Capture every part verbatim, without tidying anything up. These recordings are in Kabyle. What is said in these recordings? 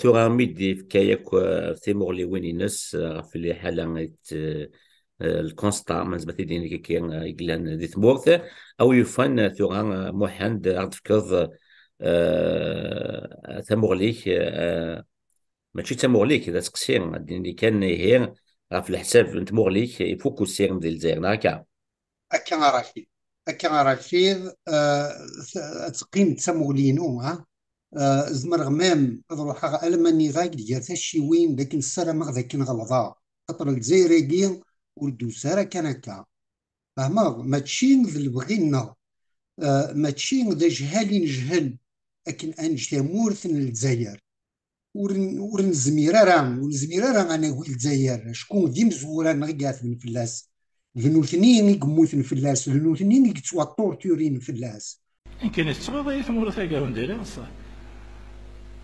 Tura mi d-yefka yakk, eh, timuɣliwin-ines, eh, ɣef liḥala i t-, eh, le constat, ma nezmer ad t-id-nini akka, eh, i yellan di tmurt, a wi yufan, eh, tura, eh, Muḥend, ad ɣ-d-tefkeḍ, eh, tamuɣli-k, eh, mačči d tamuɣli-k, d aseqsi, ad d-nini kan ihi, ɣef leḥsab n tmuɣli-k, ifukusi di Lezzayer, neɣ akka? Akka a Racid. Akka a Racid, eh, t-, ad teqqim d tamuɣli-inu, ha? Eh, zemreɣ même ad ruḥeɣ alamma nniɣ-ak-d gar tacciwin d akken ssarameɣ d akken ɣelḍeɣ. Xaṭer Lezzayer-agi ur d-tusi ara kan akka. Fehmeɣ, mačči d lebɣi-nneɣ, eh, mačči d ajhal i nejhel akken ad neǧǧ tamurt n Lezzayer. Ur n-, ur nezmir ara, ur nezmir ara ad nagi Lezzayer, acku d imezwura-nneɣ i iɛetben fell-as. D nutni i yemmuten fell-as, d nutni i yettwaṭurturin fell-as. Akken i tettɣaḍ i tmurt-agi, ur ndiri ṣṣeḥ.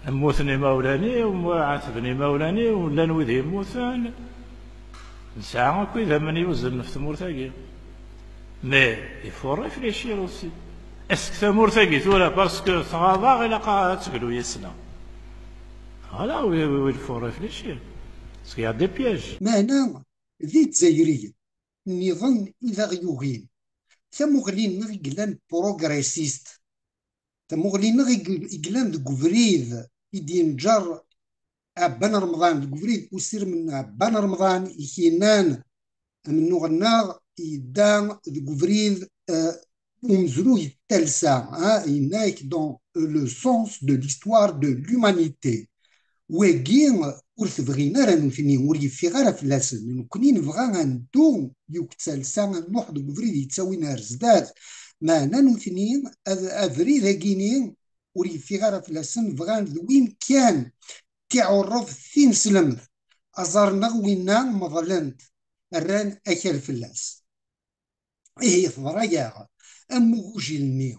Mmuten imawlan-iw, ɛetben imawlan-iw, llan wid yemmuten. Nesɛa akk idammen yuzlen ɣef tmurt-agi. Mais il faut réfléchir aussi. Est-ce que tamurt-agi tura, parce que tɣaḍ-aɣ, ilaq ad teglu yes-neɣ? Voilà, oui, oui, oui, il faut réfléchir. Parce qu'il y a des pièges. Meɛna, d Izzayriyen nniḍen i d aɣ-yugin. Tamuɣli-nneɣ i yellan progressiste. Tamuɣli-nneɣ i yellan deg ubrid i d-yenǧer Ɛebban Remḍan, deg ubrid usirem n Ɛebban Remḍan i k-yennan amennuɣ-nneɣ yedda deg ubrid, eh, umezruy d talsa, ah, yenna-k dans le sens de l'histoire de l'humanité. Wagi ur t-bɣin ara nutni, ur yeffiɣ ara fell-asen. Nekni nebɣa ad neddu yukked talsa, ad nruḥ deg ubrid yettawin ar zdat. Meɛna nutni, ad-, abrid-agi-ni ur yeffiɣ ara fell-asen, bɣan d win kan tiɛurrebt tineslemt, aẓar-nneɣ winna meḍlen-t, rran akal fell-as. Ihi teḍra-yaɣ am ugujil-nni,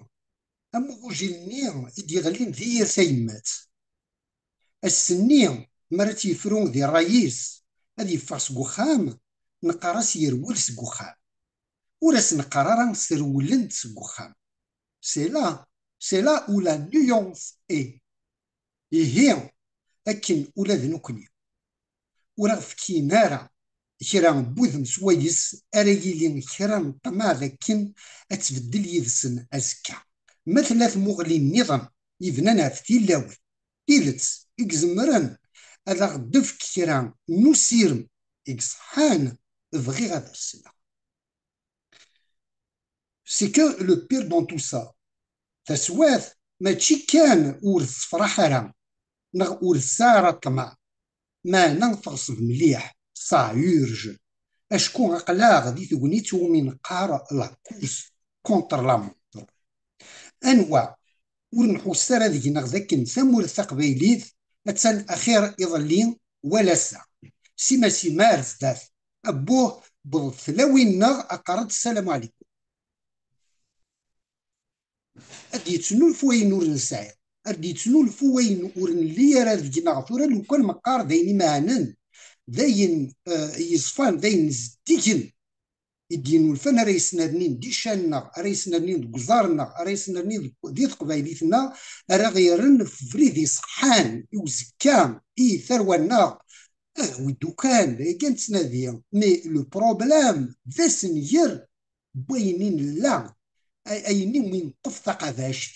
am ugujil-nni i d-yeɣlin di yir tayemmat. Ass-nni, mi ara tt-yefru di ṛṛay-is, ad yeffeɣ seg uxxam, neqqar-as yerwel seg uxxam. Ur as-neqqar ara srewlen-t seg uxxam. C'est là, c'est là où la nuance est. Ihi, akken ula d nekkni ur aɣ-fkin ara kra n wudem swayes ara yili kra n ṭṭmeɛ d akken ad tbeddel yid-sen azekka. Ma tella tmuɣli nniḍen yebnan ɣef tilawin, tidet i izemren ad aɣ-d-tefk kra n usirem i iṣeḥḥan, bɣiɣ ad as-sleɣ. C'est que le pire dans tout ça, taswiɛt, mačči kan ur tessefraḥ ara, neɣ ur tesɛi ara ṭṭmeɛ, meɛna teɣṣeb mliḥ, ça urge, acku aql-aɣ di tegnit umi neqqar la course contre la montre. Anwa ur nḥuss ara deg-neɣ d akken tamurt taqbaylit attan axir iḍelli wala ass-a? Sima sima ar zdat, abbuh, wwḍet tlawin-nneɣ, aqar-d ssalamu ɛlikum. Ad d-yettnulfu wayen ur nesɛi, ad d-yettnulfu wayen ur nelli ara deg-neɣ. Tura lukan meqqar d ayen imeɛnen, d ayen, eh, yeṣfan, d ayen zeddigen, i d-yennulfan ara yesnernin di ccan-nneɣ, ara yesnernin deg uẓar-nneɣ, ara yesnernin deg, di teqbaylit-nneɣ, ara ɣ-yerren f ubrid iṣeḥḥan i uzekka, i tarwa-nneɣ. Ah, wi d-ukan, d aya kan nettnadi. Mais le problème, d asenger n wayen i nella, a-, ayen i mi neṭṭef taqabact.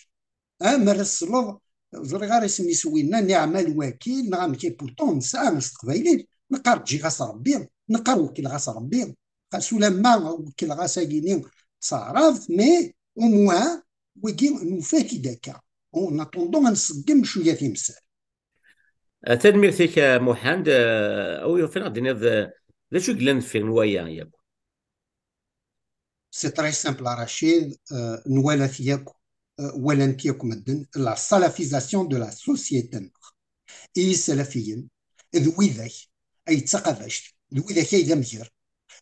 Ah, mi ara tesleḍ, ẓriɣ ara isem-is winna, niɛma lwakil, neɣ amek, et pourtant nesɛa s teqbaylit, neqqar ǧǧiɣ-as Rebbi, neqqar wekkleɣ-as Rebbi. Xas ulamma wekkleɣ-as agini d taɛrabt, mais au moins wagi nufa-t-id akka. En attendant, ad nṣeggem cwiya timsal. Ah, tanemmirt-ik, a Muḥend. Ah, a wi yufan ad d-tiniḍ, ah, d acu i yellan deffir n waya yakk? C'est très simple, a Rachid. Euh, nwala-t yakk, euh, walan-t yakk medden, la salafisation de la société. I yisalafiyen, d widak ay d taqabact, d widak ay d amger,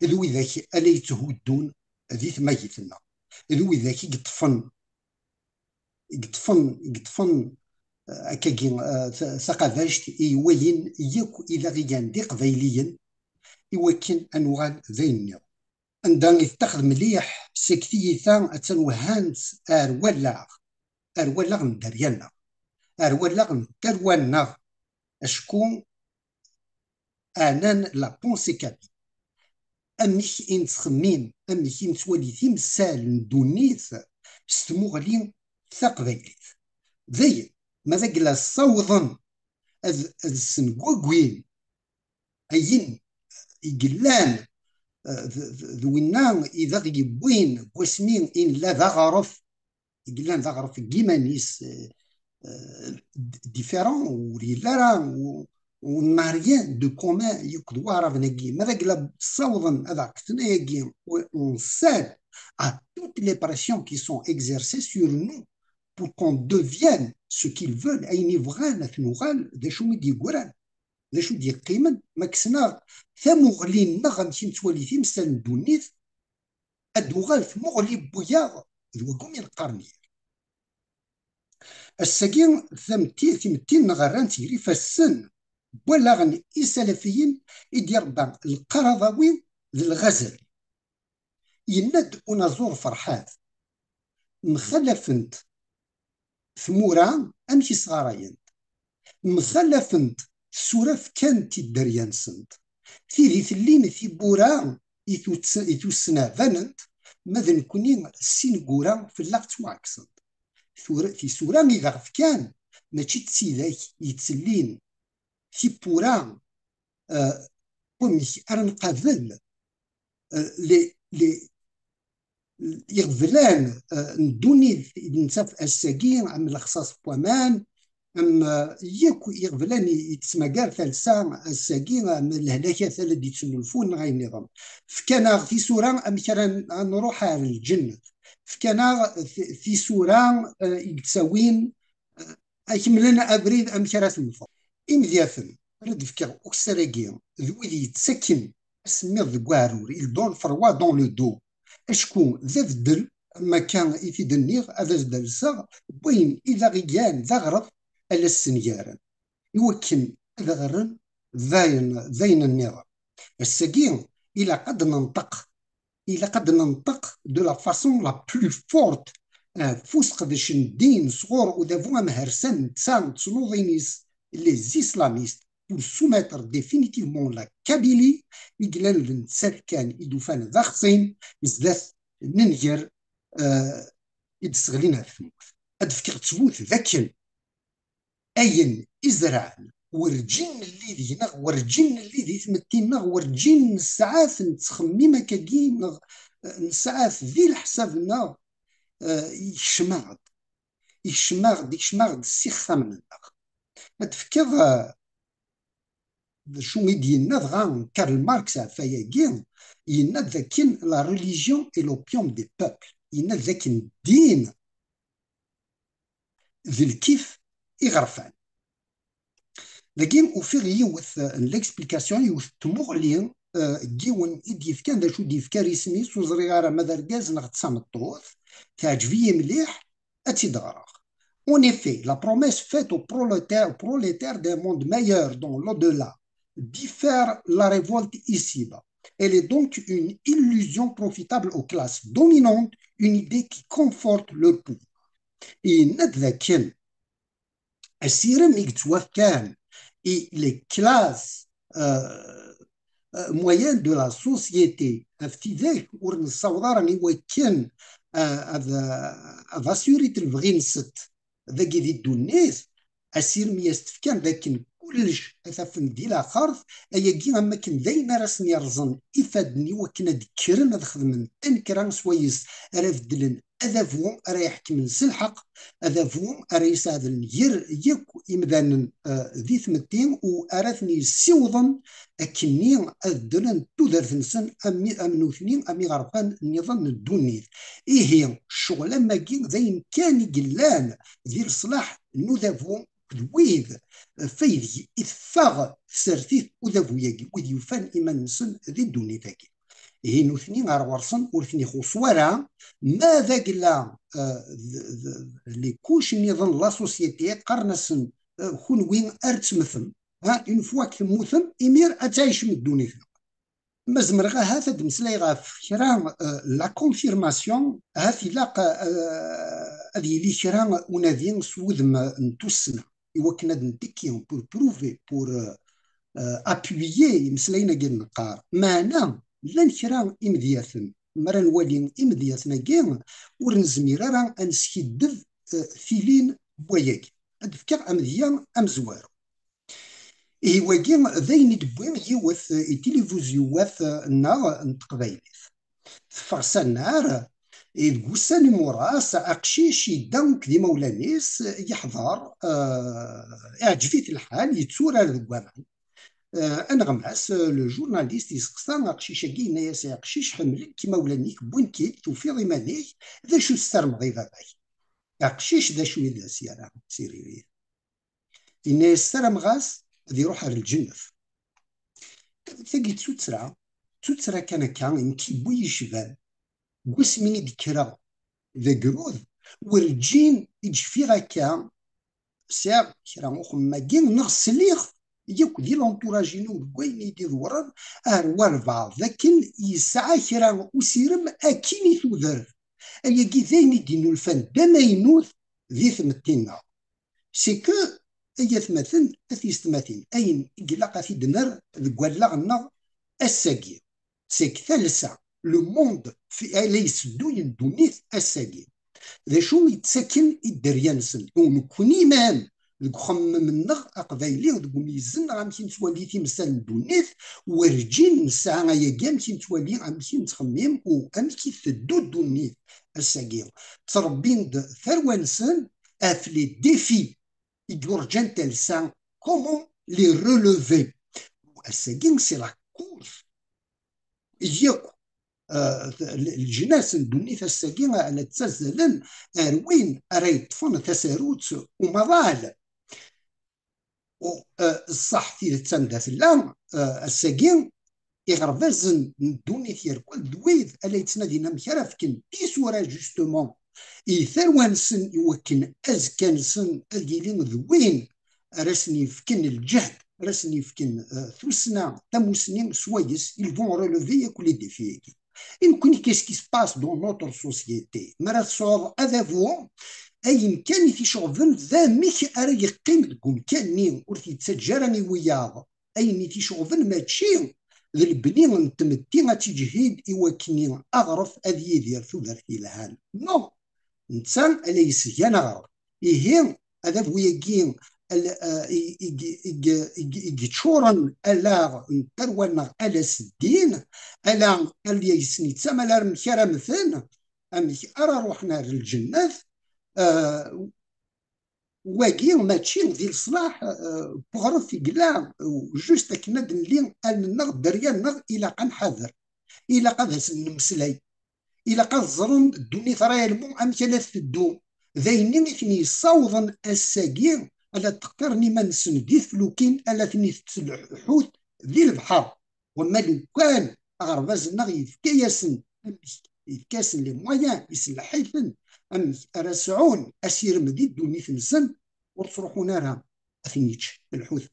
d widak ay la yetthuddun di tmagit-nneɣ, d widak i yeṭṭfen, i yeṭṭfen, i yeṭṭfen, eh, akkagi, eh, ta-, taqabact i wayen yakk i la ɣ-igan d iqbayliyen, i wakken ad nuɣal d ayen-nniḍen. Anda i tettaxed mliḥ, seg tiyita attan wehhant ar wallaɣ, ar wallaɣ n dderya-nneɣ, ar wallaɣ n tarwa-nneɣ, acku ɛnan la pensée kabyle. Amek i nettxemmim, amek i nettwali timsal n ddunit s tmuɣli taqbaylit. Dayen, ma d agla ssawḍen ad, ad ssenguggin ayen i yellan, eh, d, d, d winna i d aɣ-yewwin deg wasmi i nella d aɣref, i yellan d aɣref n yiman-is, eh, eh, d-, différent, ur yelli ara, u-, on n'a rien de commun yakk d waɛraben-agi. Ma d agla ssawḍen ad aɣ-kkten ayagi, on cède à toutes les pressions qui sont exercées sur nous pour qu'on devienne ce qu'ils veulent, ayen i bɣan ad t-nuɣal, d acu i d-yeggran, d acu i d-yeqqimen, ma kksen-aɣ tamuɣli-nneɣ, amek i nettwali timsal n ddunit, ad d-tuɣal tmuɣli n wiyaḍ d wagumi neqqar meyya. Ass-agi, tametti, timetti-nneɣ rran-tt gar ifassen n wallaɣen isalafiyen i d-irebba Lqaraḍawi d Lɣazali. Yenna-d unaẓur Ferḥat, mxalafent tmura amek i sɣarayent, mxalafent tsura, fkant i dderya-nsent. Tid i tellin tiwwura i tuts-, i tussna banent, ma d nekkni s ineggura fell-aɣ ttwaɛekṣent. Tura, tisura i d aɣ-fkan, mačči d tidak yettellin tiwwura, eh, wamek ara nqabel, eh, les, les, iɣeblan, eh, n ddunit i d-nettaf ass-agi, am lexṣaṣ n waman, am, eh, yakk iɣeblan i, i d-tettmagar talsa ass-agi, am lehlak-a tala d-yettnulfun neɣ ayen nniḍen. Fkan-aɣ tisura amek ara n-, ad nruḥ ar lǧennet. Fkan-aɣ ti-, tisura, eh, i yettawin, eh, akemlen abrid amek ara temmteḍ. Imedyaten ara d-fkeɣ ukessar-agi d wid yettakken asemmiḍ deg uɛrur, il donne froid dans le dos. Acku d abeddel, am akka i t-id-nniɣ, ad as-d-alseɣ n wayen i d aɣ-igan d aɣref ala ssengaren, iwakken ad ɣren d ayen, d ayen nniḍen. Ass-agi, ilaq ad d-nenṭeq, ilaq ad d-nenṭeq de la façon la plus forte, eh, f useqdec n ddin sɣur udabu amhersan netta d tnuḍin-is, les islamistes, pour soumettre définitivement la Kabylie, i yellan d nettat kan i d-ufan d axṣim zdat n nnger, eh, i d-sseɣlin ɣef tmurt. Ad d-fkeɣ ttbut d akken ayen i zerɛen, werǧin nelli deg-neɣ, werǧin nelli di tmetti-nneɣ, werǧin nesɛa-t nettxemmim akkagi, neɣ, eh, nesɛa-t di leḥsab-nneɣ, eh, yekcem-aɣ-d. Yekcem-aɣ-d, yekcem-aɣ-d s ixxamen-nneɣ. Ad d-fkeɣ, eh, d acu i d-yenna dɣa Karl Marx ɣef wayagi, yenna-d dakken la religion est l'opium des peuples. Yenna-d dakken ddin d lkif iɣerfan. Dagi ufiɣ yiwet, eh, n l'explication, yiwet n tmuɣli, eh, n yiwen i d-yefkan, d acu d-yefka isem-is, ur ẓriɣ ara ma d argaz neɣ d tameṭṭut, teɛǧeb-iyi mliḥ, ad tt-id-ɣreɣ. En effet, la promesse faite aux prolétaires, aux prolétaires d'un monde meilleur dans l'au-delà diffère la révolte ici-bas. Elle est donc une illusion profitable aux classes dominantes, une idée qui conforte leur pouvoir. Yenna-d dakken asirem i yettwafkan i les classes, euh, euh, moyennes de la société, ɣef tidak ur nessaweḍ ara i wakken, euh, ad, ad assurit lebɣi-nsent dagi di ddunit, asirem i as-tefkan d akken kullec ad t-afen di laxert, ayagi am wakken d ayen ara sen-yerẓen ifadden i wakken ad kkren ad xedmen tanekra swayes ara beddlen adabu ara iḥekmen s lḥeqq, adabu ara yesɛedlen gar yakk imdanen, eh, di tmetti, u ara ten-yessiwḍen akkenni ad ddren tudert-nsen am, am nutni, am iɣerfan nniḍen n ddunit. Ihi, ccɣel am wagi d ayen kan i yellan di leṣlaḥ n udabu d wid f aydeg i teffeɣ tsertit udabu-agi, wid yufan iman-nsen di ddunit-agi. Ihi nutni ar ɣur-sen ur ten-ixuṣṣ wara, ma d agla, eh, d, d, d les couches nniḍen n la société, qqaren-asen, eh, kunwi ar temmtem, ha, une fois que temmutem, imir ad tɛicem ddunit-nwen. Ma zemreɣ ahat ad d-meslayeɣ ɣef kra, eh, la confirmation, ahat ilaq, eh, ad yili kra unadi s wudem n tussna. i wakken ad ntekki, pour prouver, pour euh, appuyer imeslayen-agi neqqar. Meɛna llan kra imedyaten, mi ara nwali imedyaten-agi, ur nezmir ara ad neskiddeb euh, tilin n wayagi. Ad d-fkeɣ amedya amezwaru. Ihi wagi d ayen i d-wwi yiwet i tilivuzyuwat-nneɣ n teqbaylit. Teffeɣ s annar, deg wussan imuras, aqcic yedda akked imawlan-is, yeḥḍer eh, iɛǧeb-it lḥal, yetturar deg waman. Eh, aneɣmas, eh, le journaliste, yesteqsa aqcic-agi, yenna-yas: "Ay aqcic, ḥemmlen-k imawlan-ik, wwin-k-id, tufiḍ iman-ik, d acu tessarmeḍ i baba-k?" Aqcic d acu i d as-yerra s iririd? Yenna-yas: "Ssarameɣ-as ad iruḥ ar lǧennet." Tagi d tuttra, d tuttra kan akka, i nekk yewwi yecban. Deg wasmi i d-kkreɣ d agrud, werǧin i d-cfiɣ akka, sɛiɣ kra uxemmem-agi, neɣ sliɣ yakk di l'entourage-inu deg wayen i d-iḍewren ar walbeɛḍ, d akken yesɛa kra usirem akin i tudert. Ayagi d ayen i d-innulfan d amaynut di tmetti-nneɣ. C'est que, ay atmaten, a tiyessetmatin, ayen i ilaq ad t-id-nerr deg wallaɣ-nneɣ ass-agi, c'est que talsa, le monde, fi, ay la yessedduyen ddunit ass-agi. D acu i yettaken i dderya-nsen? Donc, nekkni même, deg uxemmem-nneɣ aqbayli, deg umeyyez-nneɣ, amek i nettwali timsal n ddunit, werǧin nesɛa ayagi amek i nettwali, amek i nettxemmim, u amek i teddu ddunit ass-agi. Ttrebbin-d tarwa-nsen ɣef les défis i yurǧan talsa, comment les relever. Ass-agi, c'est la course. Yakk, euh, l-, leǧnas n ddunit ass-agi la ttazzalen ar win ara yeṭṭfen tasarut umaḍal. U, euh, ṣṣeḥ tidet anda tella, euh, ass-agi, iɣerbazen n ddunit yerkul d wid ala yettnadin amek ara fken tisura, justement, i tarwa-nsen, i wakken azekka-nsen ad yili d win ara sen-yefken lǧehd, ara sen-yefken, eh, tussna, tamussni swayes ils vont relever yakk les défis-agi. I nekkni, qu'est-ce qui se passe dans notre société? Mi ara tesɛuḍ adabu, ayen kan i t-iceɣben d amek ara yeqqim deg umkan-nni, ur t-yettaǧǧa ara i wiyaḍ. Ayen i t-iceɣben mačči d lebni n tmetti ad tiǧhid i wakken aɣref ad yidir tudert yelhan. Non, netta ala yesgan aɣref. Ihi, adabu-agi al-, a-, i, i, i, i, i, i yeččuren alaɣ n tarwa-nneɣ ala s ddin, ala, ala yesnittama ala amek ara mmten, amek ara ruḥen ar lǧennet, eh, wagi mačči di leṣlaḥ, eh, n weɣref i yella, eh, juste akken ad nelli allen-nneɣ, dderya-nneɣ, ilaq ad nḥader, ilaq ad asen-nemmeslay, ilaq ad ẓren ddunit réellement amek ara teddu, d ayenni i ten-yessawḍen ass-agi ala ṭṭeqqiren iman-nsen di teflukin, ala ten-itetten lḥut di lebḥer. Wamma lukan aɣerbaz-nneɣ yefka-yasen amek, yefka-yasen les moyens, iselleḥ-iten amek ara sɛun asirem di ddunit-nsen, ur ttruḥun ara ad ten-yečč lḥut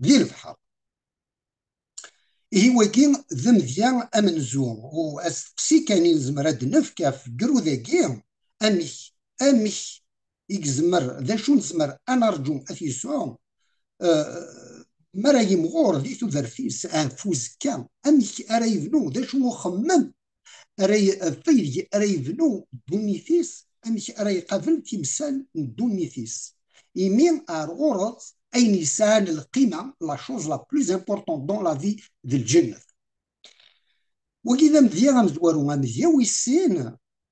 di lebḥer. Ihi wagi d amedya amenzu, u asteqsi kan i nezmer ad d-nefk ɣef ugrud-agi, amek, amek i yezmer, d acu nezmer ad nerǧu ad t-yesɛu, eh, mi ara yimɣur di tudert-is ɣef uzekka, amek ara yebnu, d acu uxemmem ara y-, ɣef aydeg ara yebnu ddunit-is, amek ara iqabel timsal n ddunit-is. Imi ar ɣur-s ayen yesɛan lqima, la chose la plus importante dans la vie, d lǧennet. Wagi d amedya amezwaru. Amedya wis sin,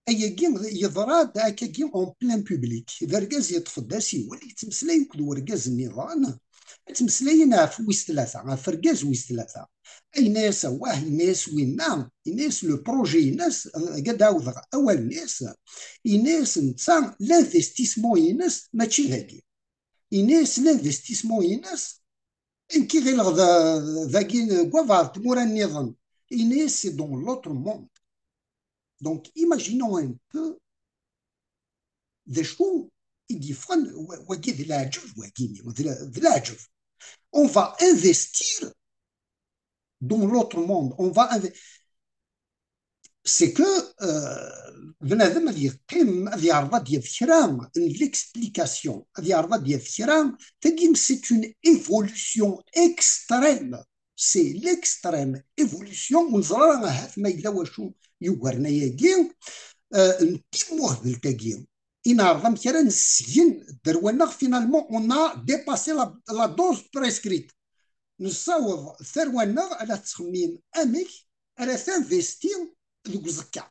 ayagi yeḍra-d akkagi en plein public. D argaz yeṭṭef-d asiwel, yettmeslay akked urgaz nniḍen, ad ttmeslayen ɣef wis tlata, ɣef urgaz wis tlata. Yenna-yas awah, yenna-yas winna, yenna-yas le projet-ines, ad d-ɛawdeɣ awal-nnes, yenna-yas netta l'investissement-ines mačči dagi. Yenna-yas l'investissement-ines, nekk i ɣileɣ da-, dagi deg wabeɛḍ tmura nniḍen. Yenna-yas c'est dans l'autre monde. Donc, imaginons un peu d acu i d-yeffɣen, wa-, wagi d leɛǧeb, wagi-nni, d le-, d leɛǧeb. On va investir dans l'autre monde. On va inve-, c'est que, euh, bnadem ad yeqqim, ad yeɛreḍ ad yaf kra n l'explication, ad yeɛreḍ ad yaf kra. Tagi, c'est une évolution extrême. C'est l'extrême évolution. Ur neẓri ara ahat ma yella wacu yugaren ayagi, euh, n timuhbelt-agi. I neɛreḍ amek ara nessgen dderw-nneɣ. Finalement, on a dépassé la, la dose prescrite. Nessaweḍ tarwa-nneɣ ala tettxemmim amek ara tinvesti deg uẓekka.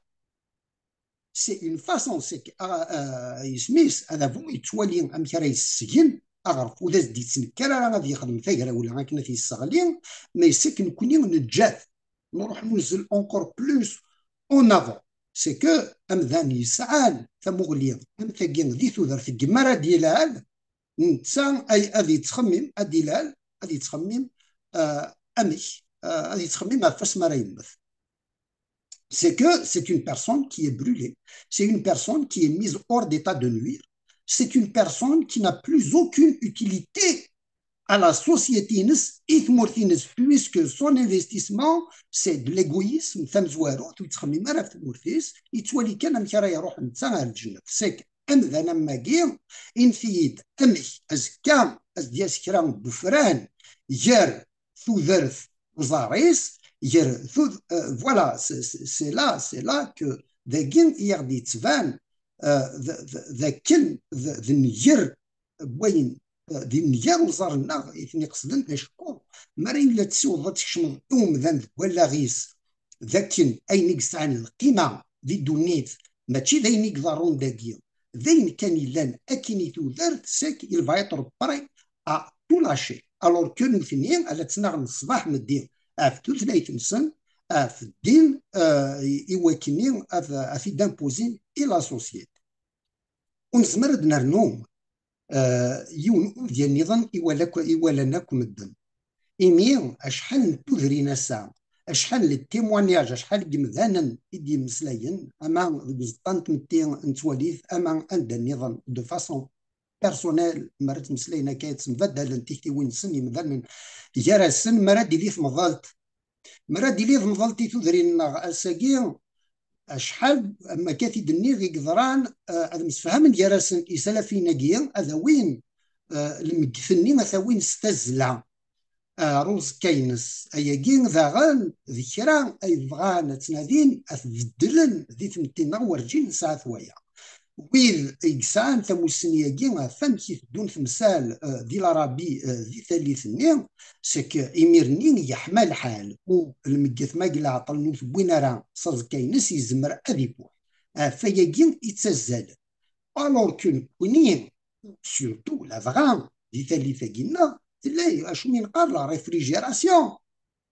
C'est une façon, c'est que, ah, ah, isem-is, adabu yettwali amek ara yessgen aɣref, ur as-d-yettnekkar ara ad yexdem tagrawla akken ad t-yesseɣli, mais c'est que nekkni neǧǧa-t, nruḥ nuzzel encore plus en avant. C'est que amdan yesɛan tamuɣli am tagi di tudert deg mi ara d-yelɛel, netta ay ad yettxemmim, ad d-yelɛel, ad yettxemmim, ah, amek, ah, ad yettxemmim ɣef wasmi ara yemmet. C'est que c'est une personne qui est brûlée, c'est une personne qui est mise hors d'état de nuire, c'est une personne qui n'a plus aucune utilité à la société-ines, i tmurt-ines, puisque son investissement, c'est de l'égoïsme, tamezwarut, ur yettxemmim ara ɣef tmurt-is, yettwali kan amek ara iruḥ netta ɣer lǧennet. C'est que amdan am wagi, init-iyi-d amek azekka ad d-yas kra n wefran gar tudert uẓar-is, gar tud-, euh, voilà, c'est, c'est, c'est là, c'est là que dagi i aɣ-d-yettban, euh, d, d, d akken d, d nnger n wayen, euh, d nnger uẓar-nneɣ i ten-iqesden, acku mi ara yella tessiwḍeḍ ad tkecmeḍ i umdan deg wallaɣ-is d akken ayen i yesɛan lqima di ddunit mačči d ayen i iḍerrun dagi, d ayen kan yellan akkin i tudert, c'est qu'il va être prêt à tout lâcher. Alors que nutni, ala ttnaɣen ṣṣbeḥ meddi ɣef tutlayt-nsen, ɣef ddin, euh, i, i wakken ad, ad t-id-imposin i la société. Ur nezmer ad nernu, euh, yiwen umedya nniḍen i wala-, i walan akk medden. Imi acḥal n tudrin ass-a, acḥal n témoignages, acḥal n yemdanen i d-yemmeslayen, ama deg uẓeṭṭa n tmetti n Ttwalit, ama anda nniḍen, de façon personnelle, mi ara ttmeslayen akka, ttembaddalen tiktiwin-nsen yemdanen gar-asen, mi ara d-tili temḍelt, mi ara d-tili temḍelt i tudrin-nneɣ ass-agi, acḥal, am akka t-id-nniɣ, i yeḍran, eh, ad msefhamen gar-asen isalafiyen-agi, ad awin, eh, lmeggten-nni, ad t-awin s tazzla, eh, ɣer uẓekka-ines. Ayagi daɣen d kra ay bɣan ad ttnadin, ad t-beddlen di tmetti-nneɣ, werǧin nesɛa-t waya. Wid i yesɛan tamussni-agi ɣef wamek i teddun temsal, eh, di Larabi, eh, di tallit-nni, c'est que imir-nni yeḥma lḥal, u lmeggtet ma yella ɛeṭṭlen ur t-wwin ara s aẓekka-ines, yezmer ad ibuḥ. Ɣef wayagi i ttazzalen. Alors que nekkni, surtout ladɣa di tallit-agi-nneɣ, tella acu mi neqqar la réfrigération.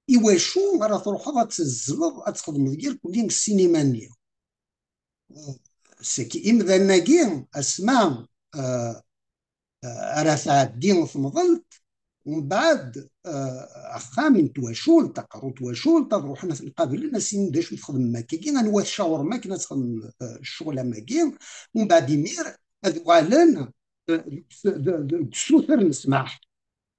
Iwacu ara truḥeḍ ad tezzleḍ, ad txedmeḍ irkelli ssinima-nni? C'est que imdanen-agi, asma, euh, euh, ara tɛeddi temḍelt, umbeɛd, euh, axxam n twacult, aqerru n twacult, ad ruḥen ad ten-qablen, ad s-inin d acu txedmem akkagi, anwa tcawrem akken ad txedmem, euh, ccɣel am wagi, umbeɛd imir ad uɣalen, euh, deg s-, de-, de-, deg usuter n ssmaḥ.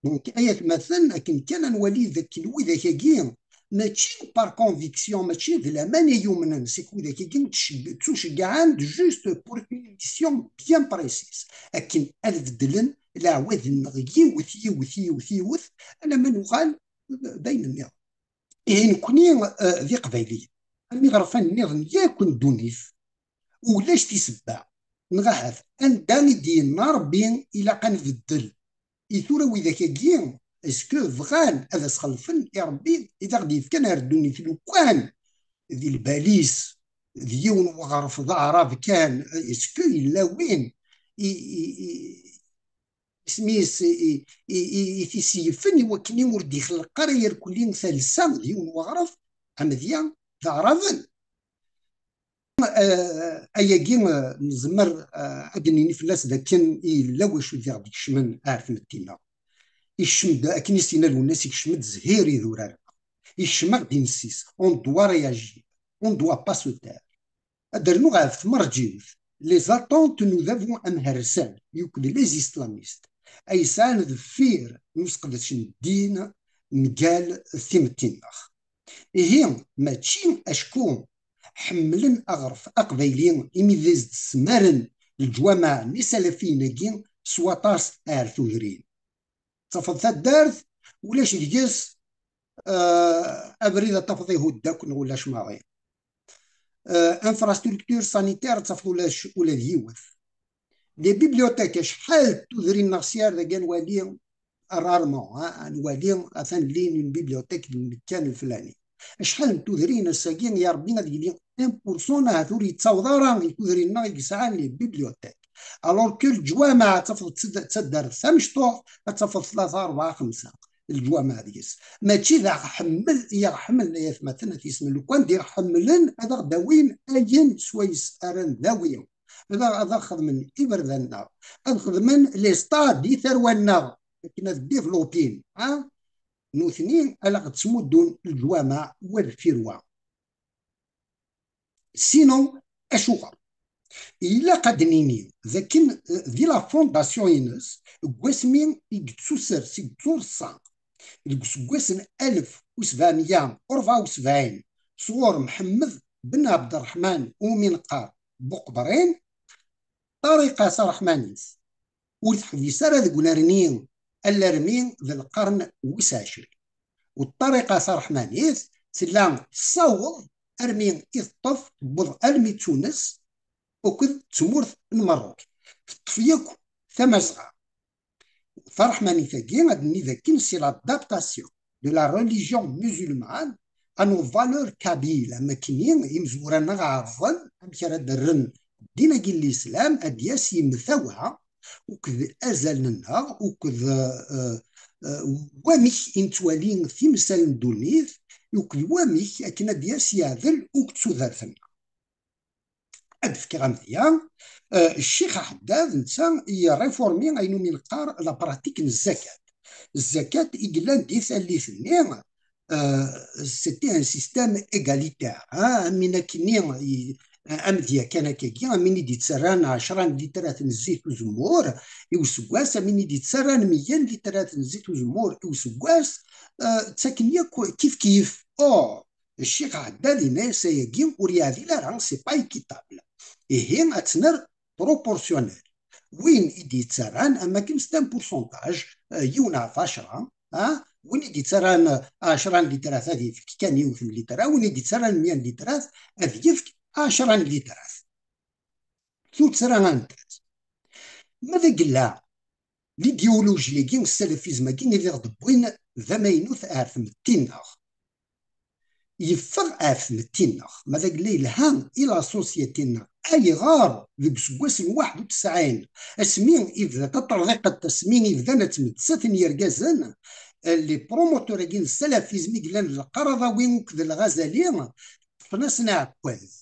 Donc, ay atmaten, akken kan ad nwali d akken widak-agi, mačči par conviction, mačči d laman i yumnen, c'est que widak-agi ttceg-, ttuceggɛen juste pour une mission bien précise. Akken ad beddlen leɛwad-nneɣ yiwet, yiwet, yiwet, yiwet, alamma nuɣal d ayen nniḍen. Ihi nekkni, eh, d Iqbayliyen. Am iɣerfan nniḍen yakk n ddunit, ulac tisebba, neɣ ahat anda i d-yenna Ṛebbi ilaq ad nbeddel. I tura widak-agi, est-ce que bɣan ad as-xelfen i Ṛebbi i d aɣ-d-yefkan ar ddunit? Lukan di lbal-is d yiwen weɣref d aɛrab kan, est-ce que yella win i, i, i, isem-is, i, i, i, i t-iseyfen i wakken ur d-ixleq ara irkelli talsa d yiwen weɣref, amedya d aɛraben? Eh, ayagi, eh, nezmer, eh, ad d-nini fell-as d akken yella wacu i aɣ-d-ikecmen ar tmetti-nneɣ. Ikcem-d, akken i s-yenna Lwennas, ikcem-d zhir idurar-nneɣ. Ikcem-aɣ-d inessis. On doit réagir. On doit pas se taire. Ad d-rnuɣ ɣef tmerǧiwt. Les attentes nous avons amhersan, yukked les islamistes, ay sɛan deffir n useqdec n ddin mgal timetti-nneɣ. Ihi, mačči acku ḥemmlen aɣref aqbayli, imi d as-d-ssmaren leǧwameɛ n isalafiyen-agi s waṭas ar tudrin. Tafeḍ taddart, ulac deg-s, euh, abrid ad tafeḍ ihudd akk neɣ ulac maḍi. Euh, infrastructure sanitaire ad tafeḍ ulac ula d yiwet. Les bibliothèques, acḥal n tudrin-nneɣ sya ar dagi ad nwali, rarement, ha, ad nwali atan llin une bibliothèque di lmekkan leflani. Acḥal n tudrin ass-agi, ya Rebbi, ad yili un pour cent ahat ur yettaweḍ ara i tudrin-nneɣ i yesɛan les bibliothèques. Alors que leǧwameɛ ad tafeḍ d tad-, d taddart tamecṭuḥt, ad tafeḍ tlata, rebɛa, xemsa leǧwameɛ deg-s. Mačči d aɣ-ḥemmel i aɣ-ḥemmlen ay atmaten, at yesmen, lukan d iɣ-ḥemmlen ad aɣ-d-awin ayen swayes ara ndawi. Ad aɣ-, ad aɣ-xedmen iberdan-nneɣ, ad xedmen les stades i tarwa-nneɣ, akken ad développin, ha? Nutni, ala ɣ-ttmuddun leǧwameɛ wa deffir wa. Sinon, acuɣer? Ilaq ad d-nini d akken, eh, di la fondation-ines, deg wasmi i yettuser, i yettureṣṣa, deg useggas n alef u sebɛemya u rebɛa u sebɛin, sɣur Mḥemmed ben Ɛebderreḥman umi neqqar Buqebrin, ṭṭariqa taṛeḥmanit ur teḥbis ara deg unarni alarmi d lqern wis ɛecrin. U ṭṭariqa taṛeḥmanit tella tessaweḍ armi i teṭṭef, tewweḍ armi d Tunes akked tmurt n Merruk. Teṭṭef yakk Tamazɣa. Taṛeḥmanit-agi, ad nini d akken, c'est l'adaptation de la religion musulmane à nos valeurs kabyles. Am akken imezwura-nneɣ ɛerḍen amek ara d-rren ddin-agi n Lislam ad d-yas yemtawa uked azalen-nneɣ, uked, eh, eh, wamek i nettwali timsal n ddunit, uked wamek akken ad d-yas yeɛdel uked tudert-nneɣ. Ad d-fkeɣ amedya, eh, Ccix Aḥeddad netta yerriformi ayen umi neqqar la pratique n zzakat. Zzakat i yellan di tallit-nni, eh, c'était un système égalitaire, hein, am win akkenni i, amedya kan akkagi, am win i d-yettarran ɛecra n litrat n zzit uzemmur i useggas, am win i d-yettarran meyya n litrat n zzit uzemmur i useggas, eh, ttaken yakk kif kif. Or, Ccix Ɛeddad yenna-yas ayagi ur yeɛdil ara, c'est pas équitable. Ihi, ad tt-nerr proportionnel. Win i d-yettarran, am akken c'est un pourcentage, eh, yiwen ɣef ɛecra, ah, win i d-yettarran, eh, ɛecra n litrat ad yefk kan yiwet n litra, win i d-yettarran meyya n litrat ad yefk ɛecra n litrat. Tuttra anda-tt? Ma d agella, l'idéologie-agi, ssalafizm-agi i d aɣ-d-wwin d amaynut ar tmetti-nneɣ. Yeffeɣ ɣef tmetti-nneɣ. Ma d agella yelha i la société-nneɣ. Ayɣer deg useggas n waḥed u tesɛin, asmi yebda taṭerḍiqet, asmi yebdan ad ttmettaten yergazen, eh, les promoteurs-agi n ssalafizm i yellan d Lqaraḍawi akked Lɣazali, ṭṭfen-asen aɛekkaz.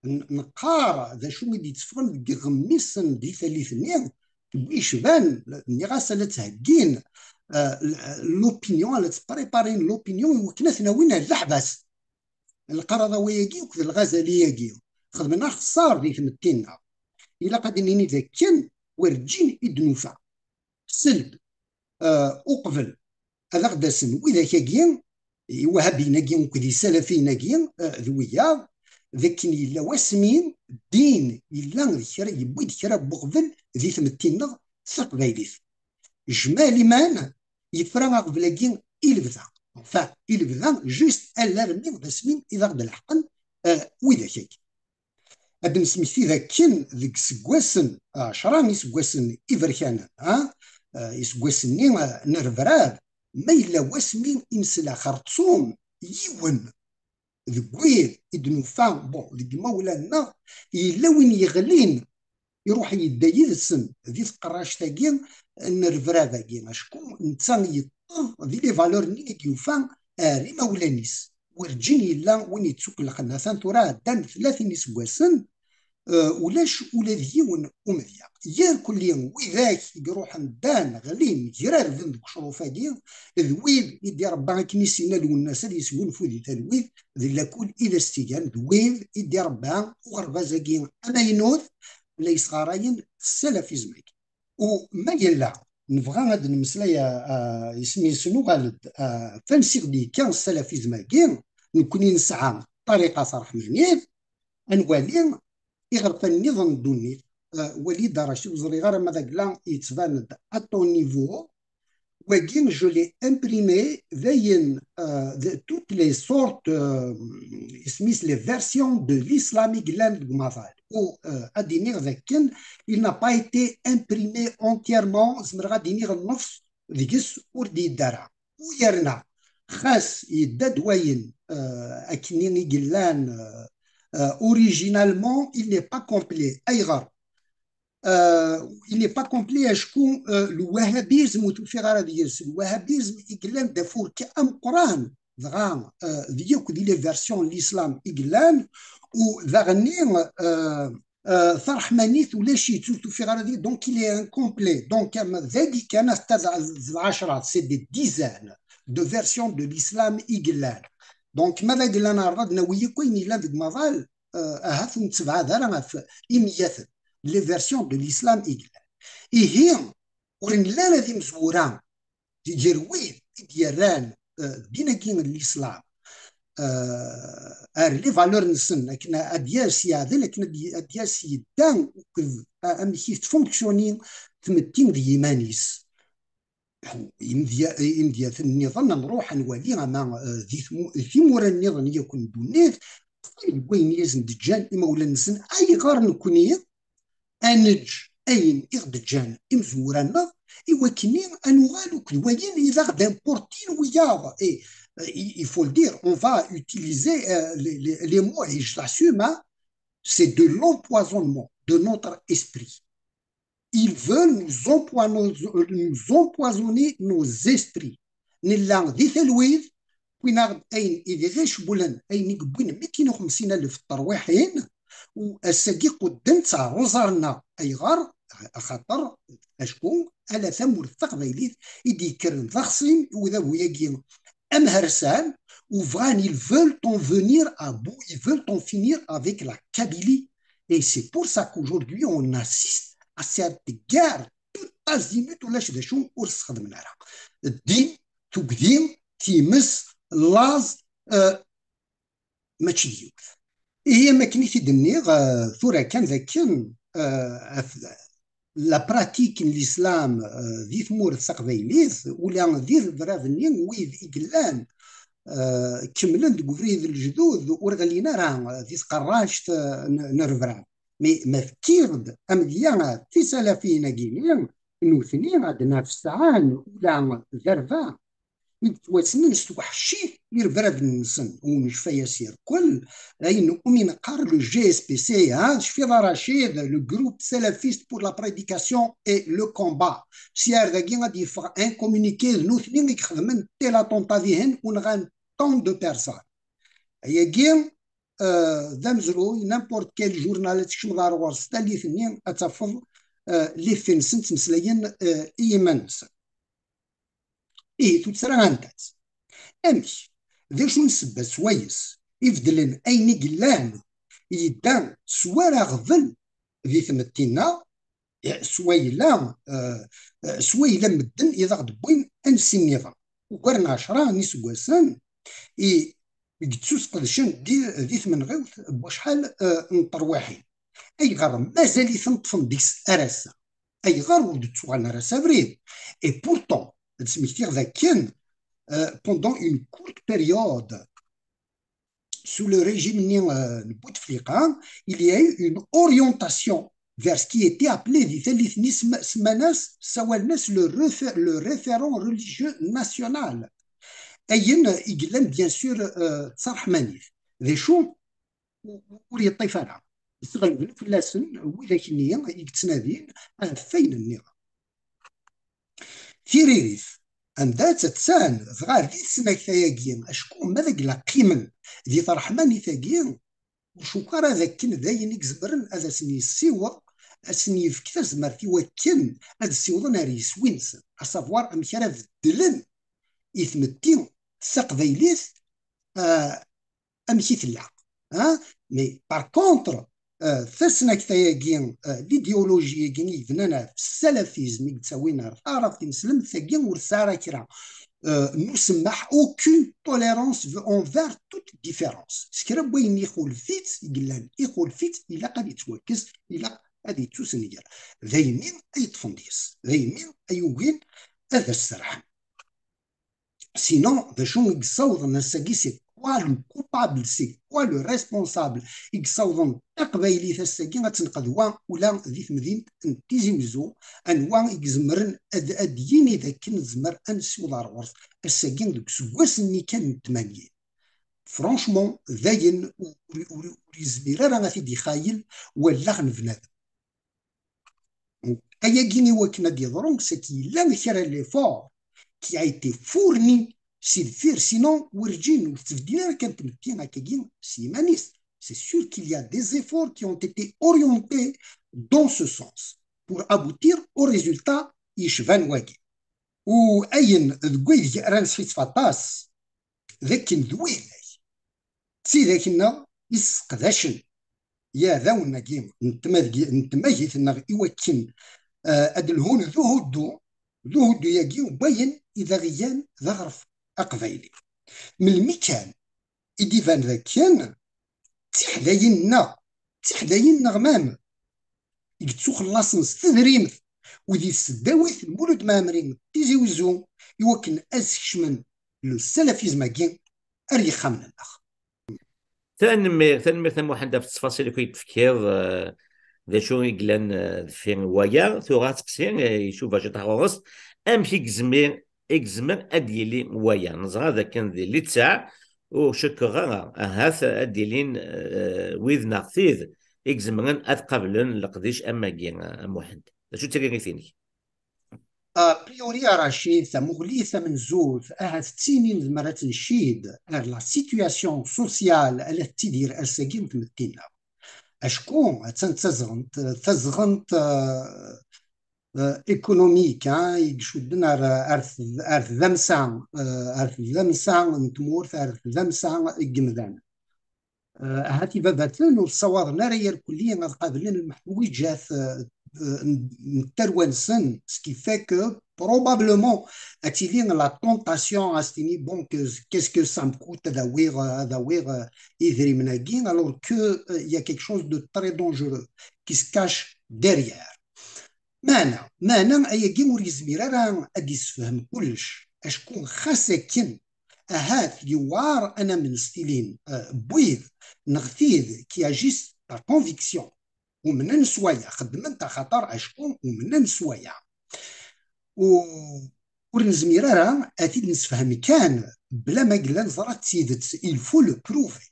N-, neqqar d acu i d-yetteffɣen deg yiɣmisen di tallit-nni, yecban, nniɣ-as, a la ttheggin, eh, l-, l'opinion, a la ttpréparin l'opinion i wakken ad ten-awin ar leḥbas. Lqaraḍawi-agi akked Lɣazali-agi xedmen axeṣṣar di tmetti-nneɣ. Ilaq ad d-nini d akken werǧin i d-nufa. Seld, eh, uqbel ad aɣ-d-asen widak-agi, iwahabiyen-agi akked isalafiyen-agi, eh, d wiyaḍ, d akken yella wasmi ddin yella d kra, yewwi-d kra n uɣbel di tmetti-nneɣ taqbaylit. Jmal Iman yefra aɣbel-agi i lebda. Enfin, i lebda, juste alarmi d asmi i d aɣ-d-leḥqen, eh, widak-agi. Ad d-nesmekti d akken deg iseggasen, ɛecra iseggasen iberkanen, ha, eh, iseggasen-nni, eh, n rrebrab, ma yella wasmi i nesla xerṣum yiwen deg wid i d-nufa, bon, deg imawlan-nneɣ, yella win yeɣlin, iruḥ yedda yid-sen di tqerract-agi n rrebrab-agi, acku netta yeṭṭeḍ di les valeurs-nni i d-yufa ar imawlan-is. Werǧin yella win yettukellxen. Atan tura ɛeddan tlatin iseggasen, eh, ulac ula d yiwen umedya. Irkelli widak i iruḥen ddan, ɣlin, grarben deg ucruf-agi, d wid i d-irebba, akken i s-yenna Lwennas, ad yesgunfu di talwit, d lakul i d as-tt-igan, d wid i d-irebba uɣerbaz-agi amaynut la yesɣarayen ssalafizm-agi. U ma yella nebɣa ad d-nemmeslay, ah, ah, isem-is nuɣal-d, ah, f ansi ɣ-d-yekka ssalafizm-agi, nekkni nesɛa ṭṭariqa taṛeḥmanit, Ad nwali iɣerfan nniḍen n ddunit. Euh, wali-d a Racid, ur ẓriɣ ara ma d agla yettban-d à ton niveau. Wagi, je l'ai imprimé, d ayen, euh, de toutes les sortes, euh, isem-is, les versions de l'islam i yellan deg umaḍal. U, euh, ad iniɣ dakken, il n'a pas été imprimé entièrement, zemreɣ ad iniɣ nnefs deg-s ur d-yedda ara. U yerna, xas yedda-d wayen, euh, akkenni i yellan, euh, euh, originalement, il n'est pas complet. Ayɣer? Euh, il n'est pas complet acku, euh, le wahhabisme ur tufiɣ ara deg-s. Le wahhabisme i yellan d afurk ameqqran, dɣa, euh, d yakk di les versions n l'islam i yellan, u daɣenni, euh, euh, taṛeḥmanit ulac-itt, ur tufiɣ ara deg-, donc il est incomplet. Donc, am, dagi kan, hasta d, d lɛecṛat, c'est des dizaines de versions de l'islam i yellan. Donc, ma d agla neɛreḍ ad nawi yakk ayen yellan deg umaḍal, euh, ahat ur nettebɛad ara ɣef imeyyaten, les versions de l'islam i yellan. Ihi, ur nelli ara d imezwura gar wid i d-yerran, euh, ddin-agi n l'islam, euh, ar les valeurs-nsen, akken ad d-yas yeɛdel, akken ad d-, ad d-yas yedda, akked, euh, amek i tettfunksyuni tmetti d yiman-is. Imedya-, imedyaten nniḍen, ad nruḥ ad nwali ama, eh, di tmu-, di timura nniḍen yakk n ddunit, deg wayen i asen-d-ǧǧan imawlan-nsen, ayɣer nekkni ad neǧǧ ayen i ɣ-d-ǧǧan imezwura-nneɣ, i wakken ad nuɣal akked wayen i d aɣ-d-importin wiyaḍ. Et, euh, il, il faut le dire, on va utiliser, euh, les, les, les mots, et je l'assume, hein, c'est de l'empoisonnement de notre esprit. Ils veulent nous empoisonner, nous empoisonner nos esprits. Nella di talwit, wwin-aɣ-d ayen i d ɣicbulen, ayen i yewwin mitin u xemsin alef n terwiḥin, u ass-agi qudden-tt ɣer uẓar-nneɣ. Ayɣer? Axaṭer, acku ala tamurt taqbaylit i d-yekkren d axṣim i udabu-agi amhersan, u bɣan, ils veulent en venir à bout, ils veulent en finir avec la Kabylie. Et c'est pour ça qu'aujourd'hui, on assiste à cette guerre, tout azimut, ulac d acu ur sxedmen ara. Ddin, tugdi, times, laẓ, euh, mačči d yiwet. Ihi, am akken i t-id-nniɣ, euh, tura kan d akken, euh, af-, la pratique n l'islam, euh, di tmurt taqbaylit, ula di rrebrab-nni wid i yellan, euh, kemmlen deg ubrid n lejdud, ur ɣlin ara di tqerract, euh, n, n rrebrab. Mi ma tekkiḍ-d amedya ɣef tisalafiyin-agi, nutni ad naf sɛan ula d arba i yettwassnen s twaḥci i rrebrab-nsen, u necfa-yas irkel, d ayen umi neqqar le G S P C, ha, tecfiḍ a Racid, le groupe salafiste pour la prédication et le combat. Si ar dagi ad yeffeɣ un communiqué d nutni i ixedmen tel attentat dihin u nɣan tant de personnes. Ayagi, euh, d amezruy, n'importe quel journal ad tkecmeḍ ar ɣur-s tallit-nni ad tafeḍ, euh, l'effet-nsen, ttmeslayen, euh, i yiman-nsen. Ihi, tuttra anda-tt? Amek? D acu n ssebba swayes i beddlen ayen i yellan yedda s war aɣbel di tmetti-nneɣ, eh, s wayla, eh, eh, s wayla n medden i d aɣ-d-wwin ansi nniḍen? Ugar n ɛecra n yiseggasen i, i yettusqedcen di, di tmenɣiwt n wacḥal, eh, n terwiḥin. Ayɣer mazal-iten ṭṭfen deg-s ar ass-a? Ayɣer ur d-ttuɣalen ara s abrid? Et pourtant, ad smektiɣ dakken, euh, pendant une courte période, sous le régime-nni, euh, n Bouteflika, il y a eu une orientation vers ce qui était appelé di tallit-nni sma-, semman-as, ssawalen-as le réfé-, le référent religieux national. Ayen i yellan, bien sûr, euh, d taṛeḥmanit. D acu? U-, u-, ur yeṭṭif ara. Sɣelben fell-asen widak-nni i yettnadin ɣef wayen nniḍen. Tiririt, anda-tt? Attan, dɣa di tesnakta-agi, acku ma d agla qqimen di tṛeḥmanit-agi, ur cukkeɣ ara d akken d ayen i izemren ad asen-yessiweḍ, ad sen-yefk tazmert i wakken ad ssiwḍen ar yiswi-nsen, à savoir amek ara beddlen i tmetti s taqbaylit, ah, amek i tella. Hein? Mais par contre, euh, tasnakta-agi, euh, l'idéologie-agi i yebnan ɣef ssalafisme i yettawin ar taɛrabt tineslemt-agi ur tesɛi ara kra. euh, n usemmaḥ, aucune tolérance envers toute différence. S kra n wayen ixulef-itt, i yellan ixulef-itt, ilaq ad yettwakkes, ilaq ad yettusenger. D ayen-nni ay yeṭṭfen deg-s, d ayen-nni ay ugin ad as-serḥen. Sinon, d acu i yessawḍen ass-agi, c'est quoi le coupable, c'est quoi le responsable i yessawḍen taqbaylit ass-agi ad tenqed wa ula di temdint n Tizi Wezzu? Anwa i izemren ad, ad d-yini d akken nezmer ad nessiweḍ ar ɣur-s ass-agi deg useggas-nni kan n tmanyin? Franchement, d ayen ur, ur, ur yezmir ara ad t-id-ixayel wallaɣ n bnadem. Ayagi i wakken ad d-yeḍru, c'est qu'il y a kra l'effort qui a été fourni si deffir, sinon werǧin ur tettbeddil ara kan tmetti akkagi s yiman-is. C'est sûr qu'il y a des efforts qui ont été orientés dans ce sens pour aboutir au résultat yecban wagi. U ayen deg waydeg ara nesḥissef aṭas, d akken d widak d tidak-nneɣ i sseqdacen yiɛdawen-agi n tmag-, n tmagit-nneɣ i wakken, eh, ad lhun d uhuddu, d uhuddu-agi n wayen i d aɣeyyan d aɣref aqbayli. Melmi kan i d-iban d akken d tiḥdayin-nneɣ, d tiḥdayin-nneɣ mam, i yettuxellaṣen s tedrimt u di tesdawit n Mulud Mɛemmri n Tizi Wezzu i wakken ad skecmen le salafisme-agi ar yexxamen-nneɣ. Tanemmirt, tanemmirt a Muḥend ɣef ttfaṣil akk i d-tefkiḍ, eh, d acu i yellan, eh, deffir waya. Tura aseqsi, eh, icuba ciṭuḥ ɣur-s, amek i yezmir, i yezmer ad d-yili waya? Neẓra d akken di littseɛ ur cukkeɣ ara ahat ad d-ilin, eh, wid neɣ tid i izemren ad qablen leqdic am wagi, a Muḥend. D acu d tiririt-inek? A priori, a Racid, tamuɣli tamenzut, ahat d tin i nezmer ad tt-ncid ar la situation sociale ala tettidir ass-agi n tmetti-nneɣ. Acku attan d tazɣent, tazɣent, eh, eh, économique, hein, i icudden ar, ar, ar tdamsa, eh, ar tdamsa n tmurt, ar tdamsa n yimdanen. Eh, ahat ibabaten ur ssawaḍen ara irkelli ad qablen lmeḥwiǧat, eh, eh, n, n tarwa-nsen, ce qui fait que probablement ad tili la tentation à s-tini, bon, que, qu'est-ce que ça me coûte ad awiɣ, ad awiɣ, eh, idrimen-agi, alors que, eh, il y a quelque chose de très dangereux qui se cache derrière. Meɛna, meɛna ayagi ur yezmir ara ad d-yessefhem kullec, acku xas akken ahat yewɛer ad namen s tilin, eh, n wid neɣ tid qui agissent par conviction, umnen s waya, xeddmen-t axaṭer acku umnen s waya. U ur nezmir ara ad t-id-nessefhem kan bla ma yella neẓra d tidet, il faut le prouver.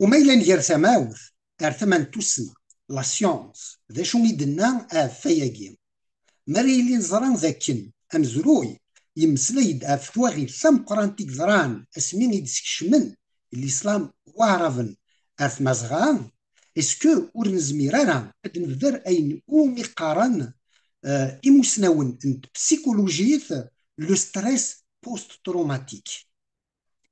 U ma yella nger tamawt ar tama n tussna, la science, d acu i d-tenna ɣef wayagi? Mi ara yili neẓra d akken amezruy yemmeslay-d ɣef twaɣit tameqqrant i yeḍran asmi i d-skecmen lislam waɛraben ar tmazɣa, est-ce que ur nezmir ara ad d-nebder ayen umi qqaren, eh, imusnawen n tpsikulujit le stress post-traumatique?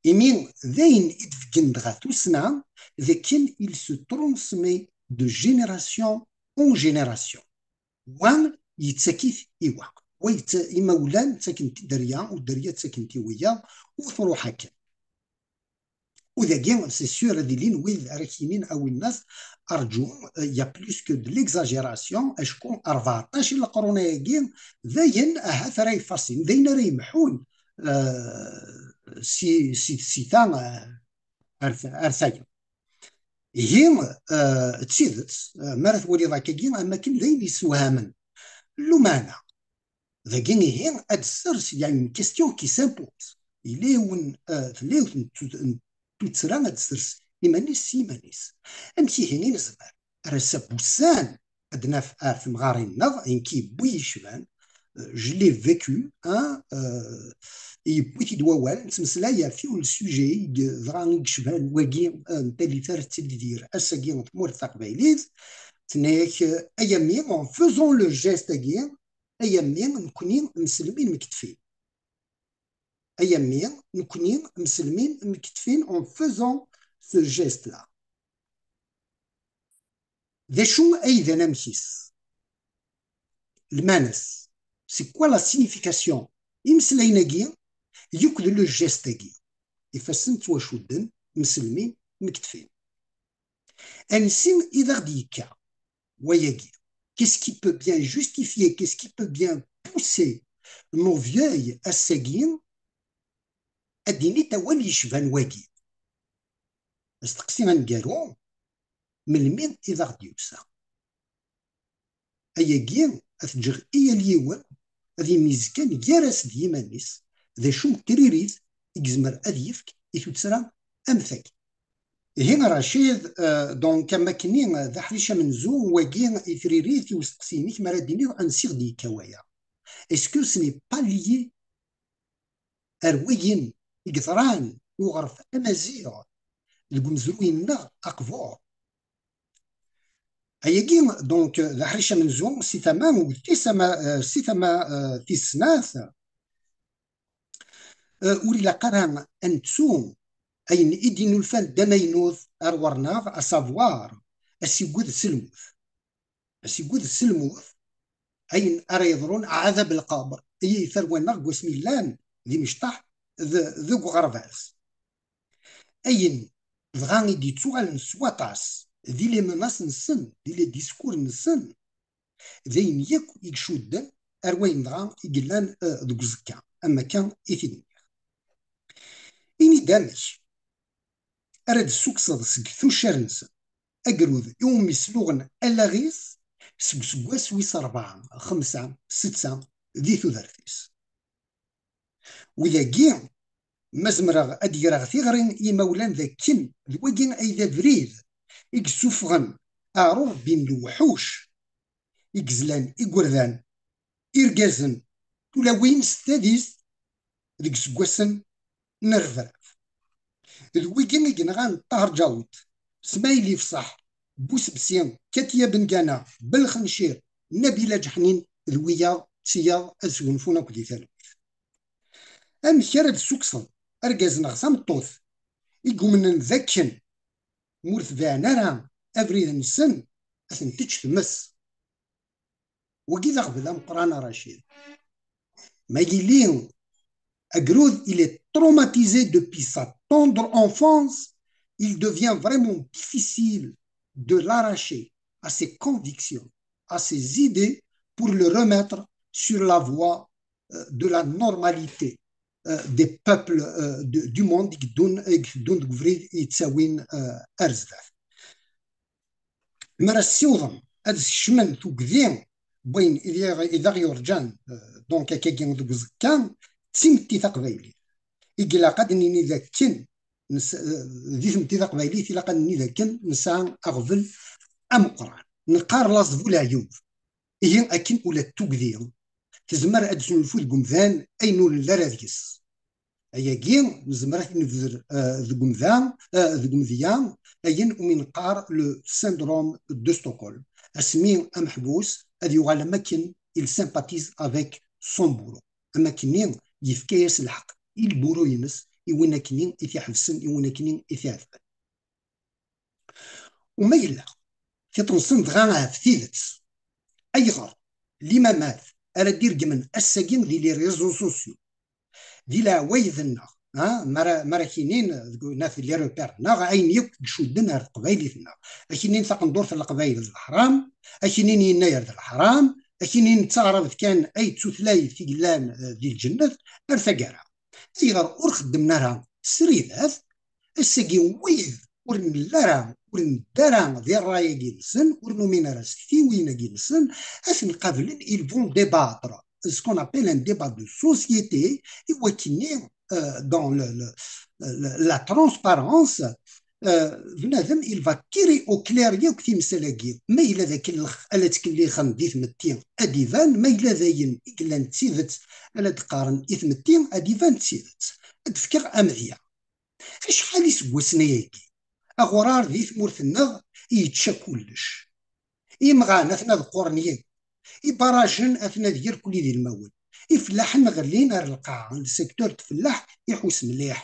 Imi d ayen i d-beggnen ɣer tussna, d akken il se transmet de génération en génération. Wa yettak-it i wa. Wa yetta-, imawlan ttaken-t i dderya, u dderya ttaken-t i wiyaḍ, u truḥ akken. U dagi, c'est sûr, ad ilin wid ara k-yinin a winnat, arǧu, euh, il y a plus que de l'exagération, acku rbeɛṭac n leqrun-agi, d ayen ahat ara ifaṣin, d ayen ara yemḥun, euh, si, si, si ta, euh, ar, ar tayeḍ. Ihi, eh, d tidet, eh, mi ara twaliḍ akkagi, am akken d ayen yessewhamen. Lumeɛna, dagi ihi, ad d-tessers, il y a une question qui s'impose. Yella yiwen, eh, tella yiwet n tut-, n tuttra ad d-tessers iman-is s yiman-is. Amek ihi i nezmer ar ass-a n wussan ad naf ar temɣarin-nneɣ, ayen ki yewwi yecban, euh, je l'ai vécu, hein, euh, yewwi-t-id wawal, nettmeslay ɣef yiwen n sujet i d-, dɣa i yecban wagi, euh, n tallit ara tettidir ass-agi n tmurt taqbaylit, tenna-yak, euh, ay a mmi, en faisant le geste-agi, ay a mmi, nekni mselmin mkettfin. Ay a mmi, nekni mselmin mkettfin en faisant ce geste-là. D acu ay d anamek-is? Lmanas, c'est quoi la signification? Imeslayen-agi, Yakk d le geste-agi. Ifassen ttwacudden, mselmin, mekdfin. Ansi i d aɣ-d-yekka wayagi? Qu'est-ce qui peut bien justifier, qu'est-ce qui peut bien pousser nos vieux ass-agi ad d-init awal yecban wagi? Asteqsi aneggaru, melmi i d aɣ-d-yusa? Ayagi, ad t-ǧǧeɣ i yal yiwen ad imizkan gar-as d yiman-is, d acu n tririt i yezmer ad yefk i tuttra am tagi. Ihi a Racid, euh, donc, am akkenni, euh, d aḥric amenzu wagi i tririt i usteqsi-inek, mi ara d-tiniḍ ansi i ɣ-d-yekka waya. Est-ce que ce n'est pas lié ar wayen i yeḍran i uɣref amaziɣ deg umezruy-nneɣ aqbur? Ayagi, donc, d aḥric amenzu si tama, si tama, euh, si tama, euh, tis snat, euh, ur ilaq ara ad nettu ayen i d-innulfan d amaynut ar ɣur-neɣ, à savoir, asiged s lmut. Asiged s lmut, ayen ara yeḍrun, ɛadab lqabr, i tarwa-nneɣ deg wasmi llan d imecṭaḥ d-, deg uɣerbaz. Ayen dɣa i d-yettuɣalen s waṭas di les menaces-nsen, di les discours-nsen, d ayen yakk i icudden ar wayen dɣa i yellan, eh, deg uẓekka, am akka i t-id-nniɣ. Ini-d amek ara d-tessukkseḍ seg tuccar-nsen agrud iwumi sluɣen allaɣ-is seg useggas wis rebɛa, xemsa, setta di tudert-is. Wid-agi, ma zemreɣ ad d-greɣ tiɣri i yimawlan d akken d wagi ay d abrid i yessufɣen aɛrur n lewḥuc i yezlan igerdan, irgazen, tulawin s tadist deg iseggasen n rrebrab. D wigi i yenɣan Ṭaher Ǧawed, Smaɛil Ifṣeḥ, Busebsi, Katiya Bengana, Belxencir, Nabila Ǧeḥnin, d wiyaḍ d tiyaḍ ad sgunfun akk di talwit. Amek ara d-ssukkseḍ argaz neɣ tameṭṭut i yumnen d akken ma ur tbiɛen ara abrid-nsen, ad ten-tečč tmes? Wagi d aɣbel ameqqran a Racid. Ma yili agrud, il est traumatisé depuis sa tendre enfance, il devient vraiment difficile de l'arracher à ses convictions, à ses idées, pour le remettre sur la voie, euh, de la normalité, euh, des peuples, euh, de, du monde i yeddun, i iteddun deg ubrid yettawin, euh, ar zdat. Mi ara ssiwḍen ad skecmen tugdi n wayen i d, i d aɣ-yurǧan, euh, donc, akkagi deg uẓekka, d timetti taqbaylit i ilaq ad nini d akken nes-, euh, di tmetti taqbaylit ilaq ad nini d akken nesɛa aɣbel ameqqran. Neqqar laẓ bu leɛyub. Ihi akken ula d tugdi tezmer ad d-tesnulfu deg umdan ayen ur nelli ara deg-s. Ayagi nezmer ad t-nebder, eh, deg umda, eh, deg umedya, ayen umi neqqar le syndrome de Stockholm. Asmi ameḥbus ad yuɣal am akken il sympathise avec son bourreau. Am akkenni yefka-yas lḥeqq i lburu-ines, i win akkenni i t-iḥebsen, i win akkenni i t-iɛedben. Uma yella tiṭ-nsen dɣa ɣef tidet, ayɣer limamat ara d-iregmen ass-agi di les réseaux sociaux, di leɛwayed-nneɣ, ha, mi ara, mi ara k-inin deg unaf di les repères-nneɣ, ayen yakk i icudden ar teqbaylit-nneɣ? Ad k-inin taqendurt n leqbayel d leḥram, ad k-inin yennayer d leḥram, ad k-inin d taɛrabt kan ay d tutlayt i yellan, eh, di lǧennet, ar taggara. Ayɣer ur xeddmen ara sridat? Ass-agi, wid ur nelli ara, ur nedda ara di ṛṛay-agi-nsen, ur numin ara s tiwin-agi-nsen, ad ten-qablen, ils vont débattre, ce qu'on appelle un débat de société, i wakken, euh, dans le, le, le, la transparence, euh, bnadem, il va tirer au clair yakk timsal-agi. Ma yella d akken lx-, ala ttkellixen di tmetti, ad iban, ma yella d ayen i yellan d tidet, ala d-qqaren i tmetti, ad iban d tidet. Ad d-fkeɣ amedya. Acḥal iseggasen ayagi, aɣurar di tmurt-nneɣ yečča kullec. Imɣan atna ad qquren yakk. Ibarajen atna ad yerkuli d ilmawen. Ifellaḥen ɣellin ar lqaɛa, le secteur n tfellaḥt iḥus mliḥ.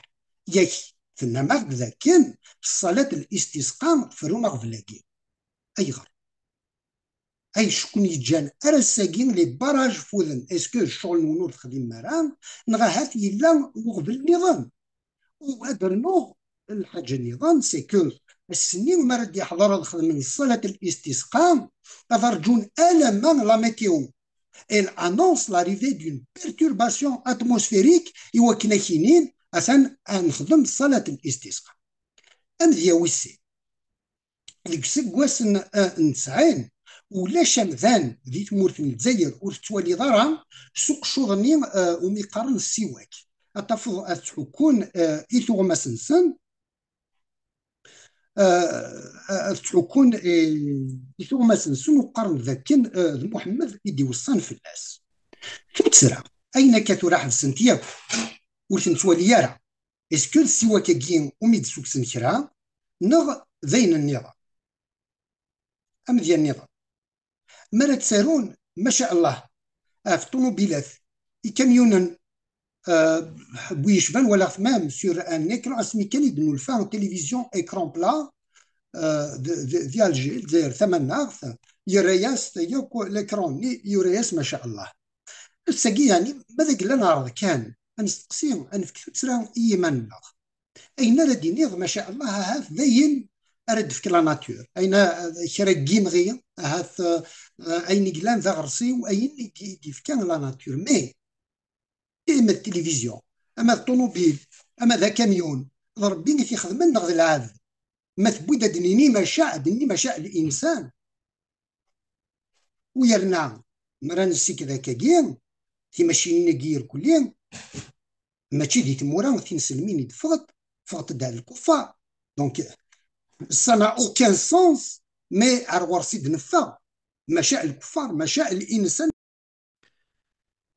Yak tennam-aɣ-d dakken ṣṣalat n listisqa tferrun aɣbel-agi. Ayɣer? ay ken-yeǧǧan ar ass-agi les barrages fuden? Est-ce que ccɣel-nwen ur texdimem ara, neɣ ahat yella uɣbel nniḍen? U ad rnuɣ lḥaǧa nniḍen, c'est que ass-nni mi ara d-yeḥḍer ad xedmen ṣṣalat al-istisqa, ad rǧun alamma la météo elle annonce l'arrivée d'une perturbation atmosphérique, i wakken ad k-inin atan ad nexdem ṣṣalat al-istisqa. Amedya wis sin, deg useggas n, eh, n tesɛin, ulac amdan di tmurt n Lezzayer ur tettwaliḍ ara s uqeccuḍ-nni, eh, umi qqaren ssiwak. Ad tafeḍ ad ttḥukkun, eh, i tuɣmas-nsen, eh, ad ttḥukkun i, i tuɣmas-nsen u qqaren dakken, eh, d Muḥemmed i d-iweṣṣan fell-as. Tuttra, ayen akka tura ḥebsent yakk, ur ten-nettwali ara. Est-ce que d ssiwak-agi umi d-ssukksen kra, neɣ d ayen nniḍen? Amedya nniḍen. Mi ara ttarun, maca Allah, ɣef ṭunubilat, ikamyunen, euh, bu yecban walaɣ-t même sur un écran, asmi kan i d-nulfa télévision écran plat, euh, de, de, di Alger, Lezzayer tamaneɣt, yerra-yas yakk l'écran-nni, yura-yas maca Allah. Ass-agi, yeɛni, ma d agla neɛreḍ kan ad nesteqsi, ad nefk tuttra i yiman-nneɣ. Ayen ara d-iniɣ, maca Allah, ahat d ayen ara d-tefk la nature. Ayen a-, kra n yimɣi, ahat, eh, ayen i yellan d aɣersiw, ayen i d-, i d-yefka la nature. Mais, ama d tilivizyu, ama d ṭunubil, ama d akamyun, d Ṛebbi i t-ixedmen neɣ d lɛebd? Ma tewwi-d ad d-nini maca, ad d-nini maca l-insan. U yerna, mi ara nessikked akkagi, timacinin-agi irkelli, mačči di tmura tinselmin i d-ffɣent, ffɣent-d ar lkuffar. Donc, ça n'a aucun sens, mais ar ɣur-s i d-neffeɣ. Maca lkuffar, maca l-insan.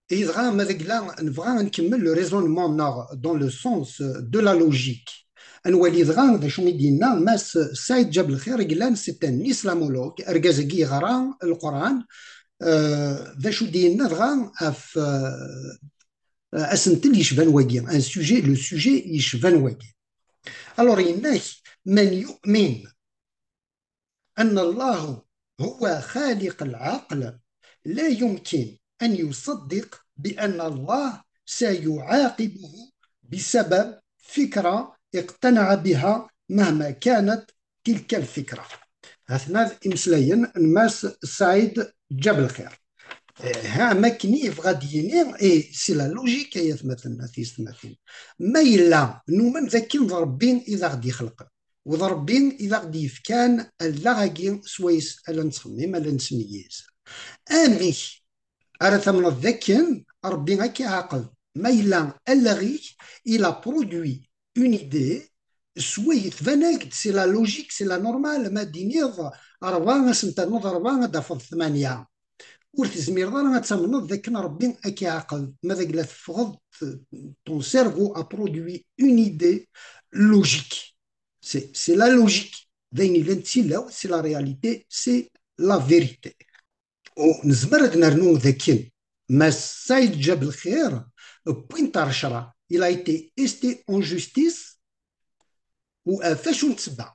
Et dɣa, ma d agla, nebɣa ad nkemmel le raisonnement-nneɣ dans le sens de la logique. Ad nwali dɣa d acu i d-yenna Mass Saïd Djabelxir, i yellan c'est un islamologue, argaz-agi yeɣra Lqur'an, euh, d acu i d-yenna dɣa ɣef, euh, asentel yecban wagi, un sujet, le sujet yecban wagi. Alors, yenna-k, من يؤمن أن الله هو خالق العقل لا يمكن أن يصدق بأن الله سيعاقبه بسبب فكرة اقتنع بها مهما كانت تلك الفكرة. هاتنا imeslayen n Mass Saïd Djabelxir. Eh, ha, am akken i yebɣa ad d-yini, et c'est la logique, ay atmaten, a tiyessetmatin. Ma yella numen d akken d Ṛebbi i d aɣ-d-ixelqen, u d Ṛebbi i d aɣ-d-yefkan allaɣ-agi swayes ala nettxemmim, ala nettmeyyiz. Amek ara tamneḍ d akken Ṛebbi ad k-iɛaqeb? Ma yella allaɣ-ik, il a produit une idée, sway tban-ak-d, c'est la logique, c'est la normale, ma d-tiniḍ ṛebɛa, ad sen-ternuḍ ṛebɛa, ad d-tafeḍ tmanya. Ur tezmireḍ ara ad tamneḍ d akken Ṛebbi ad k-iɛaqeb, ma d agla teffɣeḍ, ton cerveau a produit une idée logique. C'est, c'est la logique. D ayen yellan d tilawt, c'est la réalité, c'est la vérité. U nezmer ad nernu d akken Mass Saïd Djabelxir, wwin-t ar ccṛeɛ, il a été esté en justice, u ɣef acu n ssebba?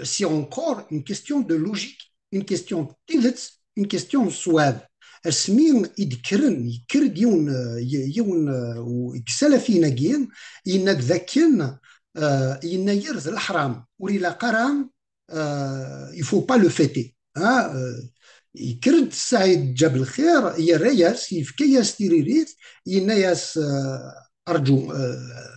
C'est encore une question de logique, une question n tidet, une question n ṣṣwab. Asmi i d-kkren, yekker-d yiwen, y-, yiwen, uh, deg salafiyin-agi, yenna-d d akken, uh, yennayer d leḥram, ur ilaq ara, uh, il faut pas le fêter. Ha, uh, yekker-d Saɛid Ǧabelxir, yerra-yas, yefka-yas tiririt, yenna-yas, uh, Rǧu, euh,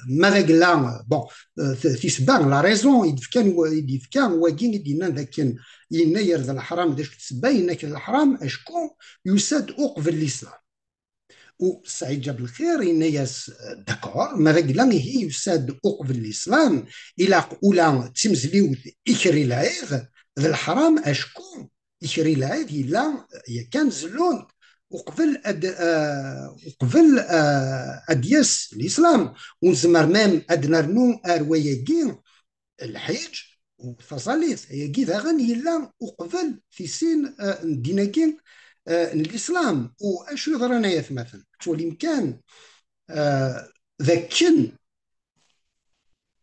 ma d agla, bon, euh, t-, tisebba, la raison i d-fkan wa-, i d-yefka wagi i d-yennan d akken yennayer d leḥram, d acu d ssebba, yenna-k d leḥram acku yusa-d uqbel Lislam. U Saɛid Ǧabelxir yenna-yas, euh, d'accord, ma d agla ihi yusa-d uqbel Lislam, ilaq ula d timezliwt ikerri lɛid, d leḥram acku ikerri lɛid yella yakan zellun uqbel ad, uh, uqbel, uh, ad d-yas Lislam. U nezmer même ad nernu ar wayagi lḥiǧ u taẓallit. Ayagi daɣen yella uqbel tisin, uh, n ddin-agi, uh, n Lislam. U acu yeḍran ay atmaten? Ttwalim kan, uh, d akken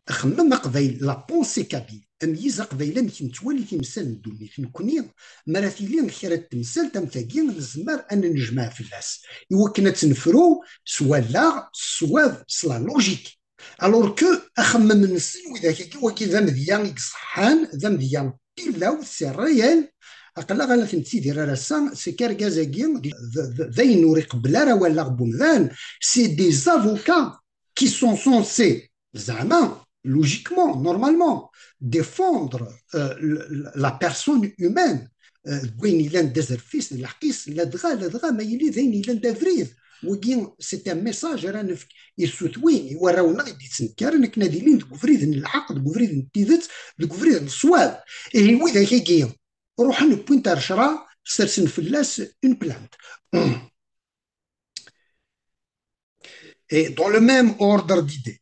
xemmem aqbayli, la pensée kabyle. ameyyez aqbayli, amek nettwali timsal n ddunit. Nekkni, mi ara tili kra n temsalt am tagi, nezmer ad nennejmaɛ fell-as, i wakken ad tt-nefru s wallaɣ, s ṣṣwab, s la logique. Alors que axemmem-nsen widak-agi, wagi d amedya i iṣeḥḥan, d amedya n tilawt, c'est réel. Aql-aɣ ala nettidir ar ass-a, c'est que argaz-agi d, d, d, d ayen ur iqebbel ara wallaɣ n umdan, c'est des avocats qui sont censés, zeɛma, logiquement, normalement, défendre euh, l- l- la personne humaine, euh, deg wayen yellan d azref-is, d lḥeqq-is, ladɣa, ladɣa ma yili d ayen yellan d abrid. Wagi, c'est un message ara nefk i tsutwin, i warraw-nneɣ i d-yettnekkaren akken ad ilin deg ubrid n lḥeqq, deg ubrid n tidet, deg ubrid n ṣṣwab. Ihi widak-agi ruḥen, wwin-t ar ccṛeɛ, sersen fell-as une plainte. Et dans le même ordre d'idées,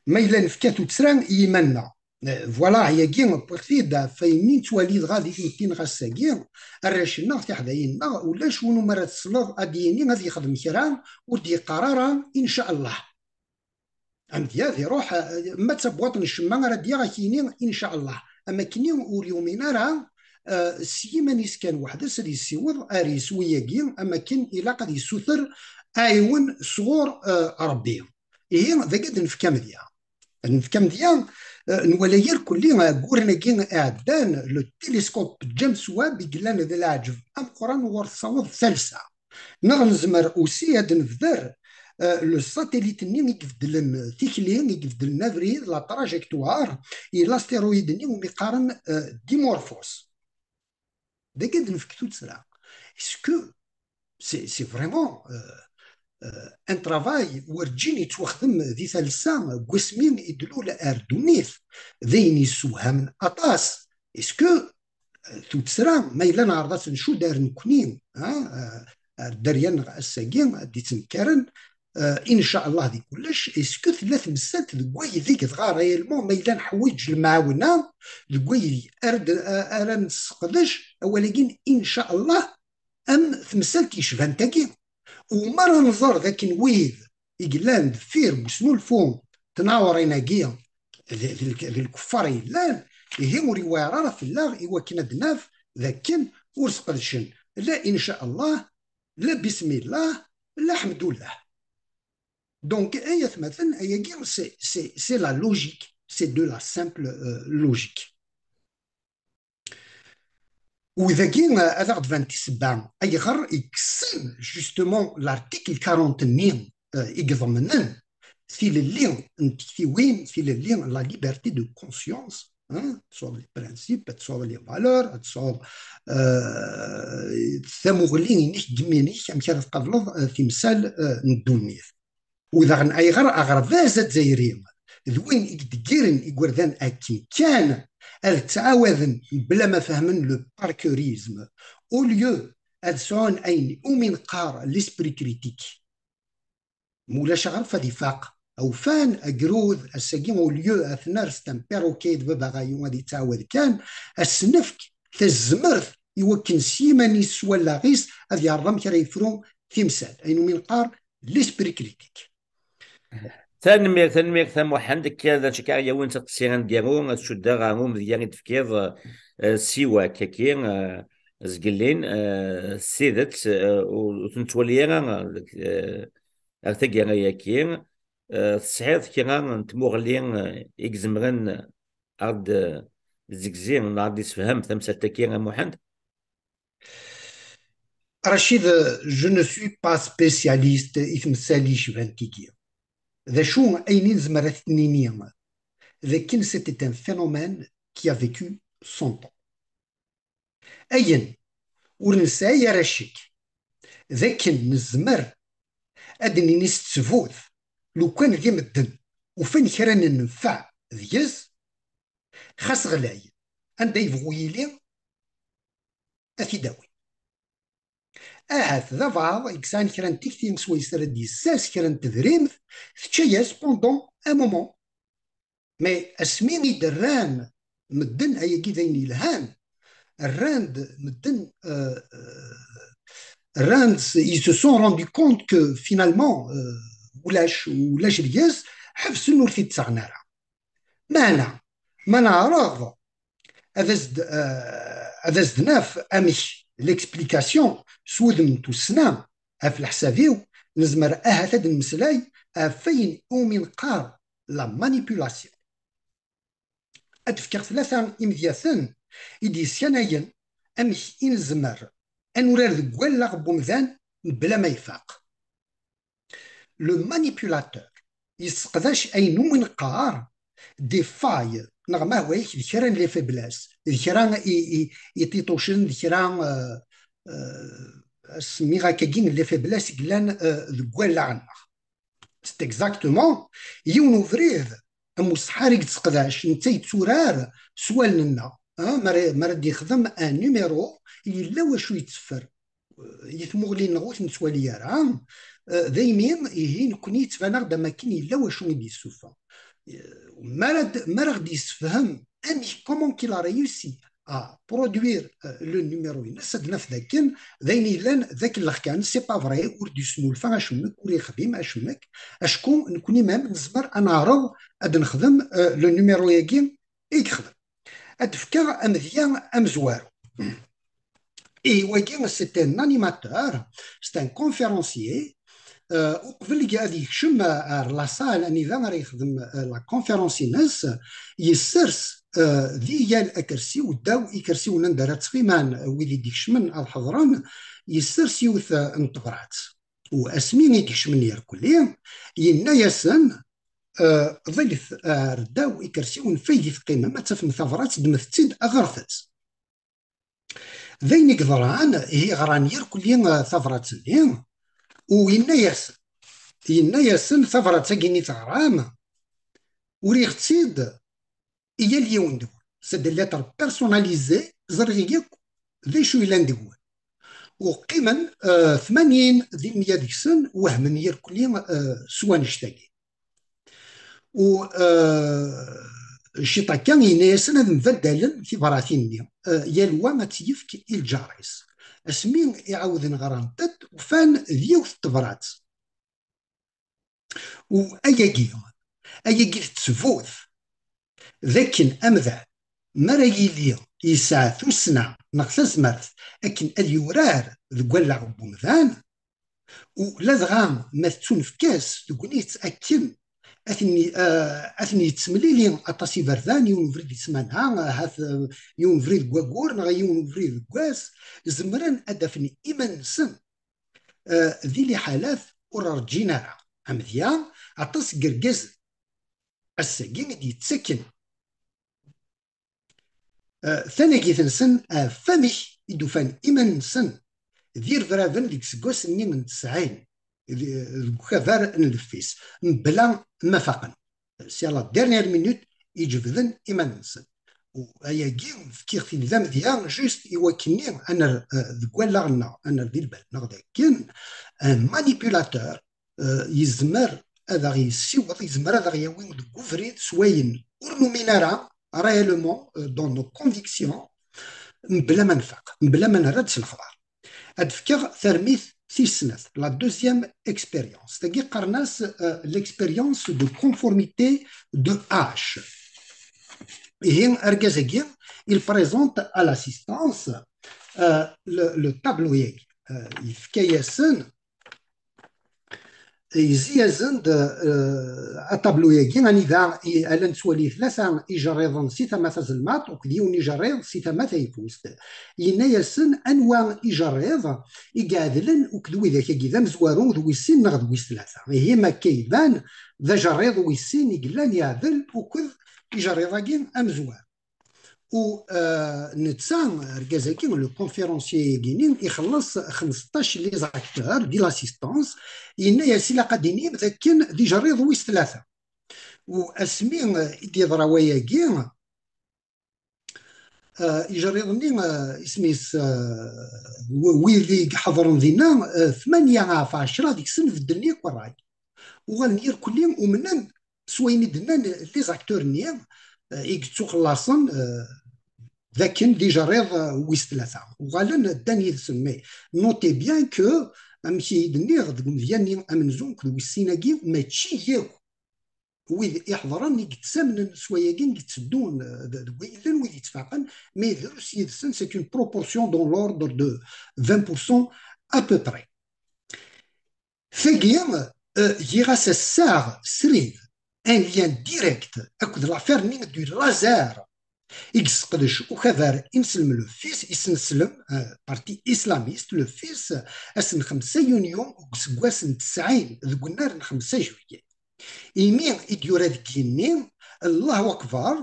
ma yella nefka tuttra i yiman-nneɣ, eh, voilà, ayagi wwiɣ-t-id ɣef wayen i nettwali dɣa di tmetti n ɣass-agi, arrac-nneɣ, tiḥdayin-nneɣ, ulac win umi ara tesleḍ ad d-yini ad yexdem kra ur d-yeqqar ara inca Allah. Amedya ad iruḥ, eh, ma d tabwaṭ n ccemma ara d-yaɣ, ad k-yini inca Allah. Am akken ur yumin ara, eh, s yiman-is kan weḥd-s ad yessiweḍ ar yiswi-agi, am akken ilaq ad yessuter aɛiwen sɣur, eh, Ṛebbi. Ihi, dagi ad nefk amedya. Ad nefk amedya, eh, nwala irkelli, eh, deg wurren-agi iɛeddan, le télescope James Webb i yellan d leɛǧeb ameqqran ɣur tessaweḍ talsa. Neɣ nezmer aussi ad nebder, eh, le satellite-nni i ibeddlen tikli, i ibeddlen abrid, la trajectoire, i l'astéroïde-nni umi qqaren, eh, Dimorphos. Dagi ad nefk tuttra. Est-ce que c'est, c'est vraiment, euh, euh, un travail werǧin yettwaxdem di talsa deg wasmi i d-lul ar ddunit? D ayen yessewhamen aṭas. Est-ce que, euh, tuttra, ma yella neɛreḍ ad tt-ncudd ar nekkni, ha, euh, ar dderya-nneɣ ass-agi ad d-ittnekkaren, euh, inca Allah di kullec, est-ce que tella temsalt deg waydeg dɣa réellement ma yella neḥwiǧ lemɛawna, deg waydeg ara d-, ara nesseqdec awal-agi n inca Allah, am temsalt yecban tagi? U mi ara nẓer d akken wid i yellan deffir n usnulfu n tnawerin-agi d, d, d lkuffar i yellan, ihi ur iwɛir ara fell-aɣ i wakken ad naf d akken ur sqedcen la inca Allah, la bismillah, la ḥemdullah. Donc, ay atmaten, ayagi, c'est, c'est, c'est la logique, c'est de la simple, euh, logique. U dagi, euh, ad aɣ-d-ban tisebba ayɣer i yekksen, justement, l'article quarante-nni, euh, i iḍemnen tilelli n tektiwin, tilelli, la liberté de conscience, hein, ad tesɛuḍ les principes, ad tesɛuḍ les valeurs, ad tesɛuḍ, euh, tamuɣli-inek, deg yiman-ik, amek ara tqableḍ, euh, timsal, euh, n ddunit. U daɣen ayɣer aɣerbaz azzayri d win i yedeggiren igerdan akken kan ad ttɛawaden bla ma fehmen le parkeurisme, au lieu ad sɛun ayen umi neqqar l'esprit critique. Mulac aɣref ad ifaq. Awfan, agrud, ass-agi, au lieu ad t-nerr, c'est un perroquet d baba ɣayu ad yettɛawad kan, ad s-nefk tazmert i wakken s yiman-is s wallaɣ-is ad yeɛreḍ amek ara yefru timsal. Ayen umi neqqar l'esprit critique. Tanemmirt, tanemmirt a Muḥend. Akka d acu akka yawin taqsi aneggaru, ad cuddeɣ ɣer umedya i d-tefkiḍ, eh, siwa akkaki, eh, zgellin, eh, s tidet, eh, ur, ur t-nettwali ara, eh, deg, eh, ar taggara-agi. Eh, tesɛiḍ kra n tmuɣli, eh, i izemren ad d-zegzi neɣ ad d-isefhem tamsalt-agi a Muḥend? Rachid, je ne suis pas spécialiste i temsal yecban tigi. D acu ayen i nezmer ad t-nini d akken c'était un phénomène qui a vécu cent ans. Ayen ur nesɛi ara ccek d akken nezmer ad d-nini s ttbut, lukan d imedden ufan kra n nnfeɛ deg-s, xas ɣlay, anda yebɣu yili, ad t-id-awin. Ahat d abaɛḍ i yesɛan kra n tikti swayes ara d-yessers kra n tedrimt, tečča-yas pendant un moment. Mais asmi i d-rran medden, ayagi d ayen yelhan, rran-d medden, euh, euh, rran-d, ils se sont rendu compte que finalement, euh, ulac, ulac deg-s, ḥebsen ur t-id-ttaɣen ara. Meɛna, Ma neɛreḍ ad as-d, eh, ad as-d-naf amek l'explication s wudem n tussna, ɣef leḥsab-iw, nezmer ahat ad d-nemmeslay ɣef wayen umi neqqar la manipulation. Ad d-fkeɣ tlata imedyaten i d-yessanayen amek i nezmer ad nurar deg wallaɣ n wemdan mebla ma ifaq. Le manipulateur yesseqdac ayen umi neqqar des failles, neɣ ma hwayeɣ d kra n les faiblesses, d kra i, i, iṭiṭucen, d kra, euh, euh, ad semmiɣ akkagi les faiblesses i yellan, euh, deg wallaɣ-nneɣ. C'est exactement yiwen ubrid amusḥar i yetteqdac, netta yetturar s wallen-nneɣ. Ah, mi ara, mi ara d-yexdem un numéro, yella wacu yetteffer. Eh, i tmuɣli-nneɣ ur t-nettwali ara. Eh, daymi, ihi, nekkni yettban-aɣ-d am akken yella wacu i d-yessufeɣ. Eh, mi ara d-, mi ara ɣ-d-yessefhem amek, comment qu'il a réussi à produire, euh, le numéro-ines, ad naf dakken d ayen yellan d akellex kan, c'est pas vrai, ur d-yesnulfa acemmek, ur yexdim acemmek, acku nekkni même nezmer ad neɛreḍ ad nexdem, euh, le numéro-agi i yexdem. Ad d-fkeɣ amedya amezwaru. Ihi, wagi, c'est un animateur, c'est un conférencier. Euh, uqbel ad yekcem, euh, ar la salle anida ara yexdem, euh, la conférence-ines, yessers, euh, di yal akersi, u ddaw ikersiwen anda ara ttɣiman, euh, wid i d-ikecmen ad ḥeḍren, yessers yiwet, euh, n tebrat. U asmi i d-kecmen irkelli, yenna-yasen, euh, ḍilet ar ddaw ikersiwen, f ayd i teqqimem, ad tafem tabrat, ddmet-tt-id, ɣret-tt. D ayen i yeḍran, ihi ɣran irkelli, eh, tabrat-nni, u yenna-yasen, yenna-yasen, tabrat-agi i teɣram, uriɣ-tt-id i yal yiwen deg-wen. C'est des lettres personnalisées, ẓriɣ yakk d acu yellan deg-wen. U qqimen, eh, tmanyin di meyya deg-sen, wehmen irkelli, eh, s wanect-agi. U, eh, ciṭ akka, yenna-yasen ad mbaddalen tibratin-nni. Eh, yal wa ad tt-yefk i lǧar-is. Asmi i ɛawden ɣrant-d, ufan d yiwet n tebrat. U ayagi, ayagi d ttbut d akken amdan, mi ara yili yesɛa tussna neɣ tazmert akken ad yurar deg wallaɣ n wemdan, u ladɣa ma tettunefk-as tegnit akken ad ten-, eh, ad ten-yettemlili aṭas iberdan, yiwen ubrid di ssmana, ahat, eh, yiwen ubrid deg waggur, neɣ yiwen ubrid deg wass, zemren ad d-afen iman-nsen, eh, di liḥalat ur rǧin ara. Amedya, aṭas n yergazen ass-agi i d-yettaken eh, tanagit-nsen ɣef wamek i d-ufan iman-nsen d irebraben deg iseggasen-nni n tesɛin, di-, deg ukabar n lefis, mebla ma faqen. C'est à la dernière minute i jebden iman-nsen. U ayagi, fkiɣ-t-id d amedya, juste i wakken-nni ad nerr, eh, deg wallaɣ-nneɣ, ad nerr di lbal-nneɣ d akken un manipulateur, eh, yezmer ad aɣ-yessiweḍ, yezmer ad aɣ-yawi deg ubrid s wayen ur numin ara, réellement, eh, dans nos convictions, mebla ma nfaq, mebla ma nerra-d s lexbar. Ad fkeɣ tarmit tis snat, la deuxième expérience. Tagi qqaren-as, eh, l'expérience de conformité de H. Ihi, argaz-agi, il présente à l'assistance, eh, le, le tableau-agi. Eh, yefka-yasen, yezzi-yasen-d, eh, atablu-agi, anida i, ala nettwali tlata ijerriḍen si tama tazelmaḍt, akked yiwen ijerriḍ si tama tayeffust. Yenna-yasen anwa ijerriḍ i iɛedlen akked widak-agi, d amezwaru, d wis sin neɣ d wis tlata. Ihi, ma akka iban, d ajerriḍ wis sin i yellan iɛedel akked ijerriḍ-agi amezwaru. U, eh, netta, argaz-agi, le conférencier-agi-nni, ixelleṣ xmesṭac les acteurs di l'assistance, yenna-yas ilaq ad d-tinim d akken d ijerriḍ wis tlata. U asmi, eh, i d-yeḍra wayagi, eh, ijerriḍ-nni, eh, isem-is, eh, w-, wid i iḥeḍren dinna, eh, tmanya ɣef ɛecra deg-sen bedlen yakk ṛṛay. Uɣalen irkelli umnen s wayen i d-nnan les acteurs-nni, eh, i yettuxellaṣen, eh, d akken d ijerriḍ, eh, wis tlata. Uɣalen ddan yid-sen. Mais notez bien que, amek i d-nniɣ deg umedya-nni amenzu akked wis sin-agi, mačči yakk wid iḥeḍren i yettamnen s wayagi i yetteddun, eh, d- deg wayen llan wid yettfaqen, mais drus yid-sen, c'est une proportion dans l'ordre de vingt pour cent à peu près. Tagi, eh, giɣ-as assaɣ srid, un lien direct akked l'affaire-nni du laser i yesseqdec ukabar ineslem le fils, iseneslem, eh, parti islamiste le fils, ass n xemsa yunyu deg useggas n tesɛin deg unnar n xemsa juillet. Imi i d-yura deg yigenni, Allahu Akbar,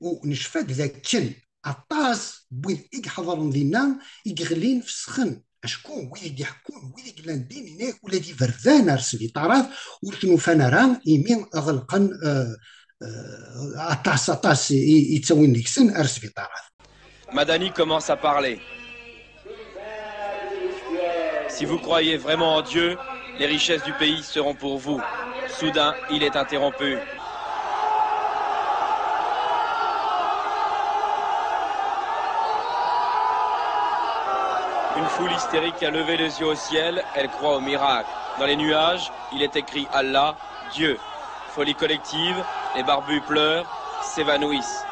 u necfa-d dakken aṭas n wid i iḥeḍren dinna i yeɣlin fesxen, acku wid i d-iḥekkun, wid i yellan din, yenna-yak ula d iberdan ar sbiṭarat ur ten-ufan ara, imi ɣelqen, eh, eh, aṭas, aṭas i, i ttawin deg-sen ar sbiṭarat. Madani commence à parler. Si vous croyez vraiment en Dieu, les richesses du pays seront pour vous. Soudain, il est interrompu. Une foule hystérique a levé les yeux au ciel, elle croit au miracle. Dans les nuages, il est écrit Allah, Dieu. Folie collective, les barbus pleurent, s'évanouissent.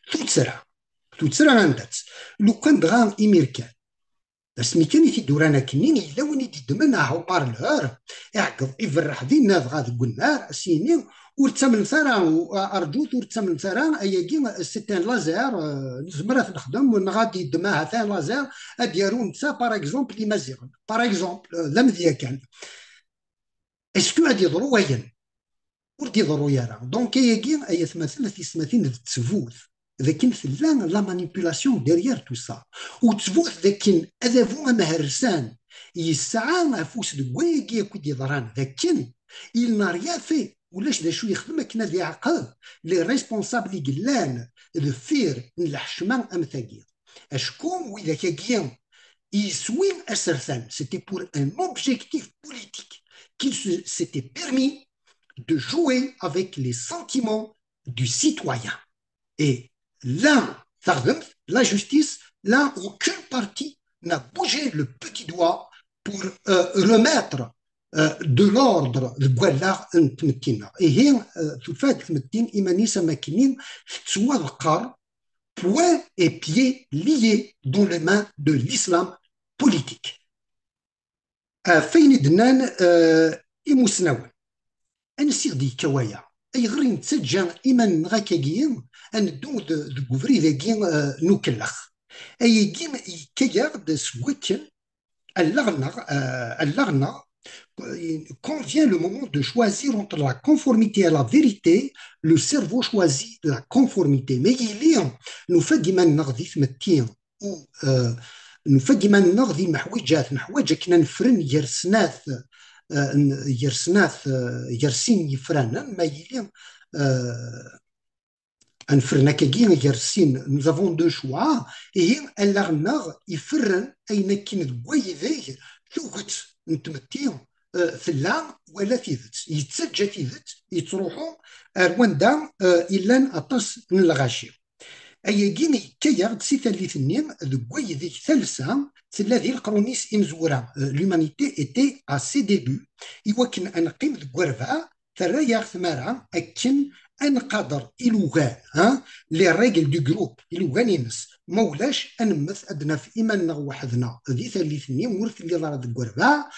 Tuttra, tuttra anda-tt. Lukan dɣa imir kan, asmi kan i t-id-uran akkenni, yella win i d-iddmen haut-parleur, iɛeggeḍ, iberreḥ dinna dɣa deg unnar, as-yini, ur ttamnet ara, u-, a-, arǧut, ur ttamnet ara, ayagi, c'est un laser, euh, nezmer ad t-nexdem, neɣ ad d-yeddem ahat un laser, ad d-yaru netta, par exemple, Imaziɣen. Par exemple, euh, d amedya kan. Est-ce que ad yeḍru wayen? Ur d-iḍru ara. Donc, ayagi, ay atmaten, a tiyessetmatin, d ttbut. D akken tella la manipulation derrière tout ça. U ttbut d akken adabu amhersan yesɛa afus deg wayagi akk i d-yeḍran, d akken il n'a rien fait, ulac d acu yexdem akken ad iɛaqeb les responsables i yellan deffir n lḥecma am tagi. Acku widak-agi yeswi asertan, c'était pour un objectif politique qu'il se- s'était permis de jouer avec les sentiments du citoyen. Et là, la justice, là, aucune partie n'a bougé le petit doigt pour, euh, remettre, euh, de l'ordre deg wallaɣ n tmetti-nneɣ. Ihi, euh, tufa-d tmetti iman-is am akkenni tettwaḍeqqer, poings et pieds liés dans les mains de l'islam politique. Ɣef wayen i d-nnan, euh, imusnawen. Ansi i ɣ-d-yekka waya? Ayɣer i nettaǧǧa iman-nneɣ akkagi ad neddu d- deg ubrid-agi, euh, n ukellex? Ayagi yekka-yaɣ-d seg wakken allaɣ-nneɣ, euh, allaɣ-nneɣ, euh, quand vient le moment de choisir entre la conformité et la vérité, le cerveau choisit la conformité. Ma yili nufa-d iman-nneɣ di tmetti u, euh, nufa-d iman-nneɣ di meḥwiǧat, neḥwaǧ akken ad nefren gar snat, euh, n- gar snat, euh, gar sin yifranen, ma yili, euh, ad nefren akkagi gar sin, nous avons deux choix, ihi allaɣ-nneɣ iferren ayen akken deg waydeg tuget n tmetti, euh, tella, wala tidet, yettaǧǧa tidet, yettruḥu ar wanda, euh, i llan aṭas n lɣaci. Ayagi yekka-yaɣ-d si tallit-nni deg waydeg talsa tella di leqrun-is imezwura, euh, l'humanité était à ses débuts, i wakken ad neqqim deg werbaɛ, terra-yaɣ tmara akken ad nqader ilugan, hein, les règles du groupe, ilugan-ines, ma ulac ad nemmet, ad naf iman-nneɣ weḥd-neɣ di tallit-nni, ur telliḍ ara deg werbaɛ,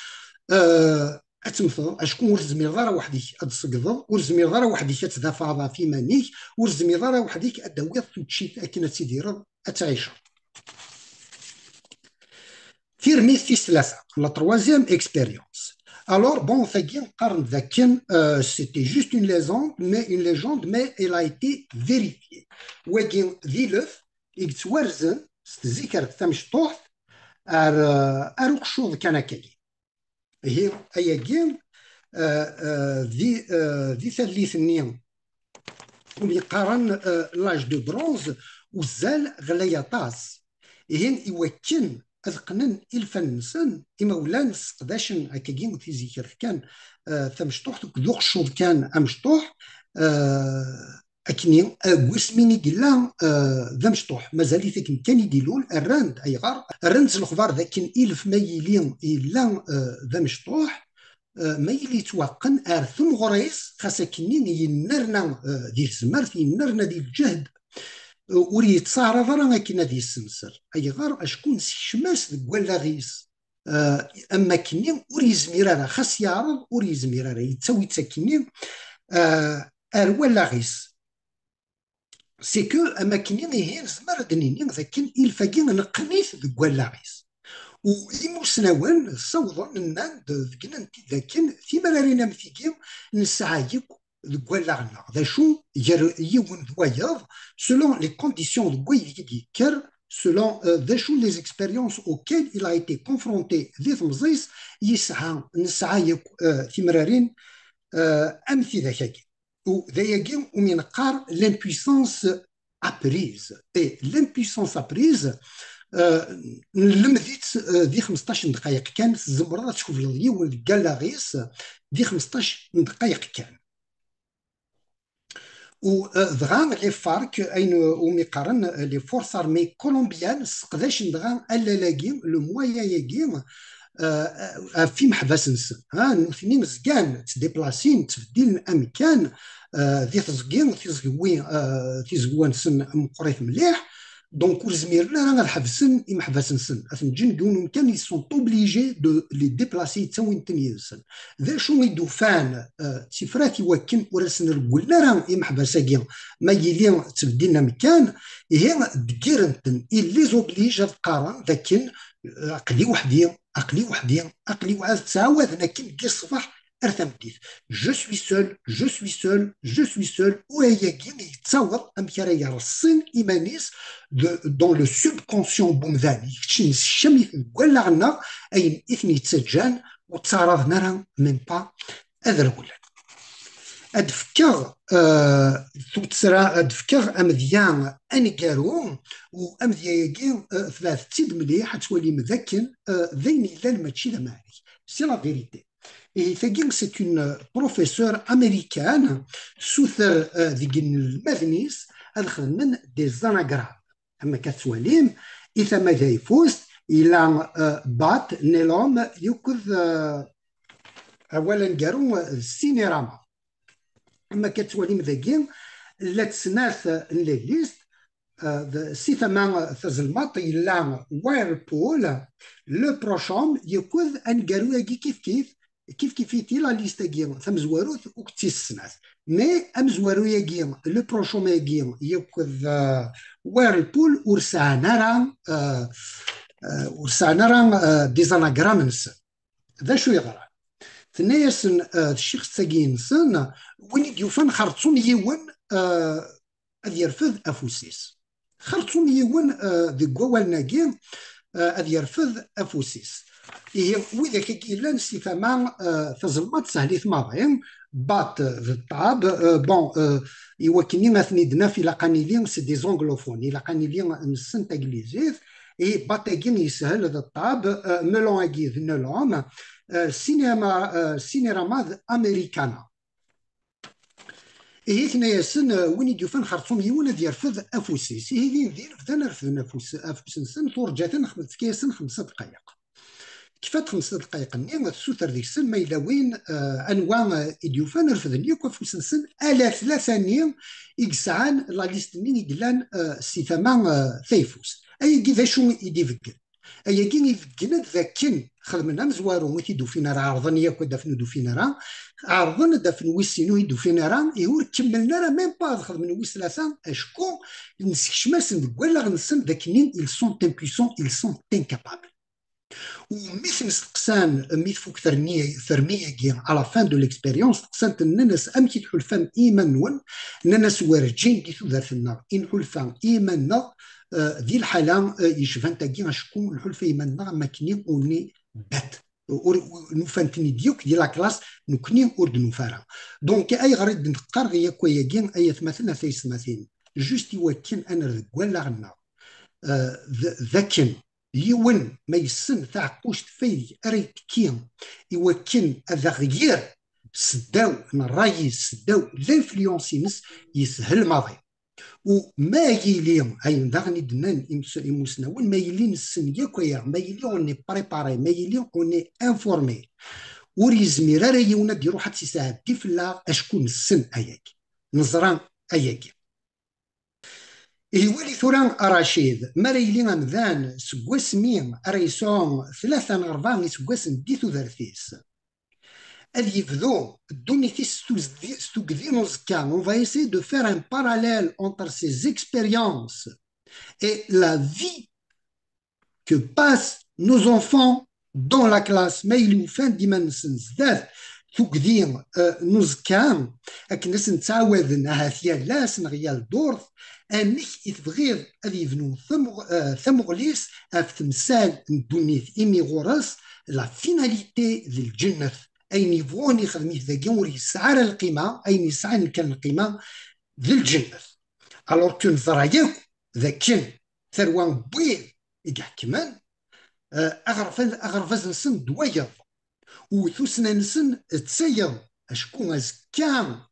euh, ad temmteḍ, acku ur tezmireḍ ara weḥd-k ad tṣeggdeḍ, ur tezmireḍ ara weḥd-k ad tdafɛeḍ ɣef iman-ik, ur tezmireḍ ara weḥd-k ad d-tawiḍ tuččit akken ad tidireḍ, ad tɛiceḍ. Tirmit tis tlata, la troisième expérience. Alors, bon, tagi qqaren dakken, euh, c'était juste une légende, mais une légende, mais elle a été vérifiée. Wagi d ilef i yettwarzen s tzikert tamecṭuḥt ar, euh, ar uqeccuḍ kan akkagi. Ihi, ayagi, euh, euh, di, euh, di tallit-nni umi qqaren, euh, l'âge de bronze, uzzal ɣlay aṭas. Ihi, i wakken ad qqnen ilfan-nsen, imawlan sseqdacen akkagi tizikert kan, euh, tamecṭuḥt, akked uqeccuḍ kan amecṭuḥ, euh, akkenni, euh, deg wasmi i yella, euh, d amecṭuḥ. Mazal-it akken kan i d-ilul, rran-d, ayɣer? Rran-d s lexbar d akken ilef ma yili yella, euh, d amecṭuḥ, eh, ma yili yettwaqqen ar tmeɣra-s, xas akkenni yennerna, eh, di tezmert, yennerna di lǧehd, eh, ur yettaɛraḍ ara akken ad yessenser. Ayɣer? Acku nessekcem-as deg wallaɣ-is. Eh, am akkenni ur yezmir ara, xas yeɛreḍ ur yezmir ara, yettawi-tt akkenni, eh, ar wallaɣ-is. C'est que am akkenni ihi nezmer ad d-nini d akken ilef-agi neqqen-it deg wallaɣ-is. U imusnawen ssawḍen, nnan-d, beggnen-t-id d akken timrarin am tigi nesɛa yakk deg wallaɣ-nneɣ. D acu, gar yiwen d wayeḍ, selon les conditions deg waydeg i d-yekker, selon, euh, d acu les expériences auxquelles il a été confronté di temẓi-s, yesɛa, nesɛa yakk, euh, timrarin, euh, am tidak-agi. U d ayagi umi neqqar l'impuissance apprise. Et l'impuissance apprise, euh, nlemmed-itt, euh, di xmesṭac n ddqayeq kan, tzemreḍ ad tkebleḍ yiwen deg wallaɣ-is di xmesṭac n ddqayeq kan. U, euh, dɣa les FARC, ayen umi qqaren, euh, les forces armées colombiennes, sseqdacen dɣa allal-agi, le moyen-agi, euh, ɣef imeḥbas-nsen. Ha, nutni zgan ttdiplasin, ttbeddilen amkan, euh, di teẓgi, tizegwi, euh, tizegwa-nsen meqqrit mliḥ. Donc, ur zmiren ara ad ḥebsen imeḥbas-nsen. Ad ten-ǧǧen deg yiwen umkan, ils sont obligés de les déplacer, ttawin-ten yid-sen. D acu i d-ufan, euh, d tifrat i wakken ur asen-regglen ara imeḥbas-agi, ma yili ttbeddilen amkan, ihi deggiren-ten, ils les obligent ad qqaren d akken, euh, aql-i weḥd-i, aql-i weḥd-i, aql-i weḥd-i, ad ttɛawaden akken deg ṣṣbeḥ ar tameddit. Je suis seul, je suis seul, je suis seul. U ayagi yettaweḍ amek ara yerṣin iman-is de, dans le subconscient n umdan. Kečč nessekcam-it deg wallaɣ-nneɣ, ayen i ten-yettaǧǧan ur ttaɛraḍen ara même pas ad rewlen. Ad fkeɣ, euh, tuttra, ad fkeɣ amedya aneggaru, u amedya-agi, euh, tebɛet-tt-id mliḥ, ad twalim d akken, euh, d ayen yellan, mačči d amaɛrek. C'est la vérité. Et tagi, c'est une professeure américaine, suter, euh, deg inelmaden-is ad xedmen des anagrammes. Am akka tettwalim, i tama tayeffust, yella, euh, bat, nelom, yukked, euh, awal aneggaru, euh, sinirama. Am akka tettwalim dagi, llant snat n les listes, euh, d-, si tama tazelmaḍt yella Whirlpool, le Prochom, yukked aneggaru-agi kif kif, kif kif-iti la liste-agi tamezwarut akked tis snat. Mais amezwaru-agi, le Prochom-agi, yakk d, euh, Whirlpool ur sɛan ara, euh, euh, ur sɛan ara, euh, des anagrammes-nsen. D acu yeḍran? Tenna-yasen, euh, tcixet-agi-nsen, win i d-yufan xerṣum yiwen, euh, ad yerfed afus-is. Xerṣum yiwen, euh, deg wawalen-agi, euh, ad yerfed afus-is. Ihi, widak-agi yellan si tama, euh, tazelmaḍt, sehlit maḍi, bat, euh, d ṭṭab, euh, bon, euh, i wakken ad ten-id-naf, ilaq ad nili, c'est des anglophones, ilaq ad nili nessen taglizit, i bat-agi yeshel d ṭṭab, euh, melon-agi d nelom, euh, sinirama, euh, sinirama d americana. Ihi tenna-yasen, euh, win i d-yufan xerṣum yiwen ad yerfed afus-is. Ihi din din bdan refden afus, afus-nsen, turǧa-ten, xem-, tefka-yasen xemsa dqayeq. Kfat xemsa dqayeq-nni, tessuter deg-sen ma yella win, euh, anwa, euh, i d-yufan, refden yakk afus-nsen, ala tlata-nni i yesɛan la liste-nni i yellan, euh, si tama, euh, tayeffust. Ayagi d acu i d-ibeggen? Ayagi ibeggen-d d akken xedmen amezwaru ur t-id-ufin ara, ɛerḍen yakk ad d-afen ur d-ufin ara, ɛerḍen ad d-afen wis sin ur t-id-ufin ara, ihi ur kemmlen ara même pas ad xedmen wis tlata, acku nessekcem-asen deg wallaɣ-nsen d akken ils sont impuissants, ils sont incapables. U mi ten-steqsan, mi tfuk terni-, termi-agi, à la fin de l'expérience, steqsan-ten, nnan-as, amek i tḥulfam i yiman-nwen? Nnan-as, werǧin di tudert-nneɣ i nḥulfa i yiman-nneɣ, euh, di lḥala, euh, yecban tagi, acku nḥulfa i yiman-nneɣ am akken on est bête. Ur, ur, nufan-ten-id yakk di la classe, nekni ur d-nufi ara. Donc, ayɣer i d-neqqar yakk ayagi, ay atmaten, a taysetmatin? Juste i wakken ad nerr deg wallaɣ-nneɣ, euh, d, d akken yiwen ma yessen taɛeqquct f aydeg ara yettekki i wakken ad aɣ-yerr seddaw n ṛṛay-is, seddaw n l'influence-ines, yeshel maḍi. U ma yili, ayen daɣen i d-nnan imus-, imusnawen, ma yili nessen yakk aya, ma yili on est préparé, ma yili on est informé, ur yezmir ara yiwen ad d-iruḥ ad tt-isɛeddi fell-aɣ, acku nessen ayagi, neẓra ayagi. Ihi wali tura a Racid, mi ara yili amdan seg wasmi ara yesɛu tlata neɣ rebɛa iseggasen di tudert-is, ad yebdu ddunit-is s tuzdi-, s tugdi n uẓekka. On va essayer de faire un parallèle entre ces expériences et la vie que passent nos enfants dans la classe. Ma yili ufan-d iman-nsen zdat tugdi, eh, n uẓekka, akken ad sen-ttɛawaden ahat yal ass neɣ yal ddurt, amek i tebɣiḍ ad yebnu tamuɣ-, eh, tamuɣli-s ɣef temsal n ddunit, imi ɣur-s la finalité d lǧennet. Ayen yebɣun ixdem-it dagi ur yesɛi ara lqima, ayen yesɛan kan lqima d lǧennet. Alors que neẓra yakk d akken tarwa n wid i iḥekmen, eh, aɣerbaz, aɣerbaz-nsen d wayeḍ, u tussna-nsen d tayeḍ, acku azekka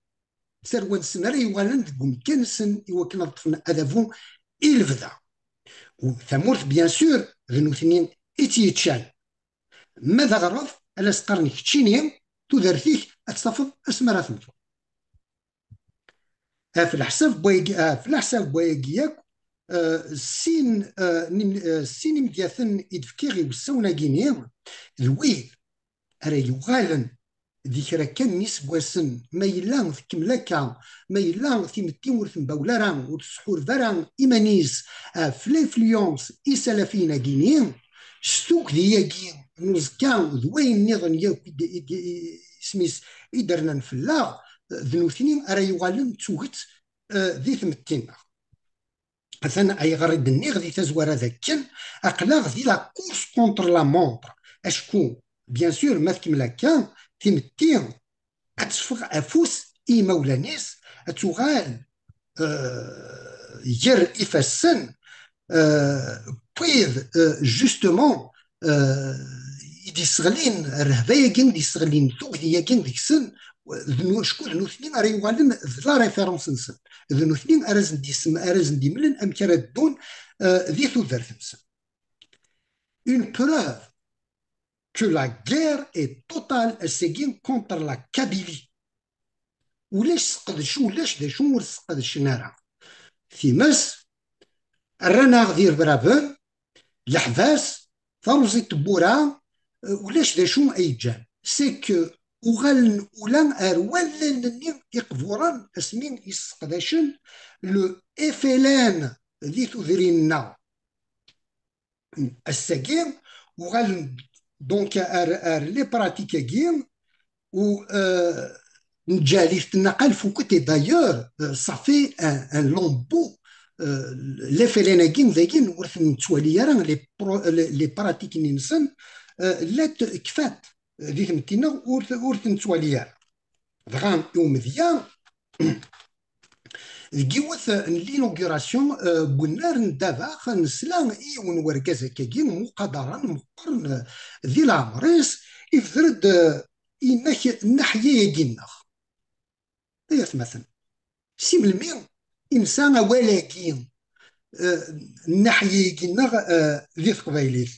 tarwa-nsen ara yuɣalen deg umkan-nsen i wakken ad ṭṭfen adabu i lebda. U tamurt, bien sûr, d nutni i tt-yeččan. Ma d aɣref, ala s-qqaren keččini, tudert-ik ad tt-tafeḍ asmi ara temmteḍ. Ɣef leḥsab n wayagi, ɣef leḥsab n wayagi yakk, eh, sin, eh, n im-, eh, sin imedyaten i d-fkiɣ i usawen-agi-ni, d wid ara yuɣalen di kra kan n yiseggasen, ma yella tkemmel akka, ma yella timetti ur tembawel ara, ur tesḥureb ara iman-is ɣef l'influence isalafiyen-agi-ni, s tugdi-agi n uẓekka d wayen nniḍen yakk i d-, i d-, i, isem-is, i d-rnan fell-aɣ, d nutni ara yuɣalen d tuget, eh, di tmetti-nneɣ. Atan ayɣer i d-nniɣ di tazwara d akken aql-aɣ di la course contre la montre. Acku, bien sûr, ma tkemmel akka, timetti ad teffeɣ afus i yimawlan-is, ad tuɣal, eh, gar ifassen, eh, n wid, eh, justement, eh, i d-yesseɣlin rrehba-agi, i d-yesseɣlin tugdi-agi deg-sen, d nu-, acku d nutni ara yuɣalen d la référence-nsen, d nutni ara sen-d-yesem-, ara sen-d-yemlen amek ara ddun, eh, di tudert-nsen. Une preuve que la guerre est totale ass-agi contre la Kabylie. Ulac seqdec, ulac d acu ur sqedcen ara. Times, rran-aɣ d irebraben, leḥbas, taruẓi n tewwura, eh, ulac d acu ay ǧǧan. C'est que uɣalen ula ar wallen-nni iqburen asmi i sseqdacen le F L N di tudrin-nneɣ. Ass-agi, uɣalen donc ar, ar les pratiques-agi, u, euh, neǧǧa-t-id naqal fuket, et d'ailleurs, euh, ça fait un, un long bout, euh, le F L N-agi, dayen ur ten-nettwali ara, les pro-, les, les pratiques-nni-nsen, euh, llant kfant di tmetti-nneɣ, ur, ur ten-nettwali ara. Dɣa i umedya, deg yiwet n l'inauguration, euh, n wennar n ddabex, nesla i yiwen wergaz akkagi, muqadara meqqren, euh, di leɛmer-is, ibder-d, euh, inna-k nnaḥya-agi-nneɣ. Ay atmaten, si melmi i nesɛa awal-agi, eh, nnaḥya-agi-nneɣ, eh, di teqbaylit?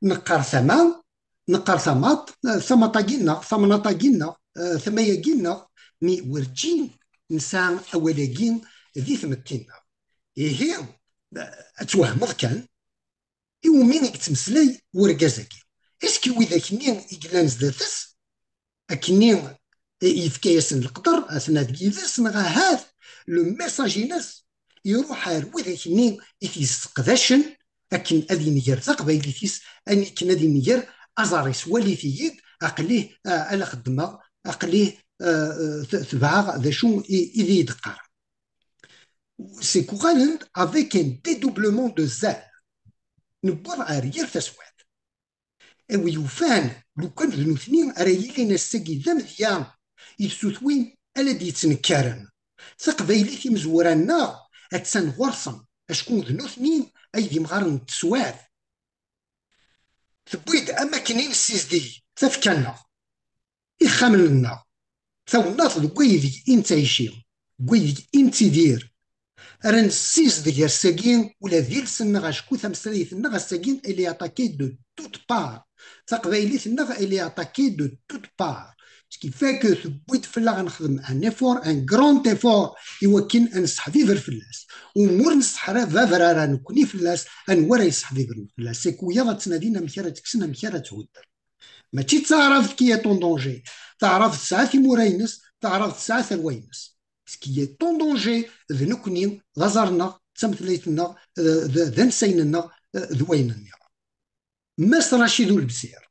Neqqar tama, neqqar tamaṭ, eh, tamaṭ-agi-nneɣ, tamnaṭ-agi-nneɣ, eh, tama-agi-nneɣ, mi werǧin nesɛa awal-agi di tmetti-nneɣ. Ihi, eh, ad twehmeḍ kan, iwumi i yettmeslay wergaz-agi? Est-ce que widak-nni i yellan zdat-s, akkenni yefka-yasen leqder, aten-a deg yidis, neɣ ahat le message-ines iruḥ ar widak-nni i t-yesseqdacen akken ad inger taqbaylit-is, akken ad inger aẓar-is, walit-iyi-d, aql-i, ah, ala xeddmeɣ, aql-i, ah, ah, t-, tebɛeɣ d acu i, i d iyi-d-qqaren. C'est qu'uɣalen-d avec un dédoublement de zèle. Newweḍ ar yir taswiɛt. A wi yufan, lukan d nutni ara yilin ass-agi d amedya i tsutwin ara d-yettnekkaren. Taqbaylit imezwura-nneɣ attan ɣur-sen, acku d nutni ay d imɣaren n teswiɛt. Tewwi-d am akken i nessizdig tafekka-nneɣ, ixxamen-nneɣ, tawennaḍt deg waydeg i nettɛici, deg waydeg i nettidir, Ara nessizdig ass-agi ula d iles-nneɣ, acku tameslayt-nneɣ ass-agi, elle est attaquée de toutes parts. Taqbaylit-nneɣ, elle est attaquée de toutes parts. Ce qui fait que tewwi-d fell-aɣ ad nexdem un effort, un grand effort, i wakken ad nesseḥbiber fell-as. U ma ur nesseḥbibir ara nekkni fell-as, anwa ara yesseḥbibren fell-as? C'est que wiyaḍ ad ttnadin amek ara tt-kksen, amek ara tt-hudden. Mačči d taɛrabt qui est en danger. Taɛrabt tesɛa timura-ines, taɛrabt tesɛa tarwa-ines. Ce qui est en danger, d nekkni, d aẓar-nneɣ, d tameslayt-nneɣ, d, d, d ansayen-nneɣ, d wayen-nniḍen. Mass Racid Ulebsir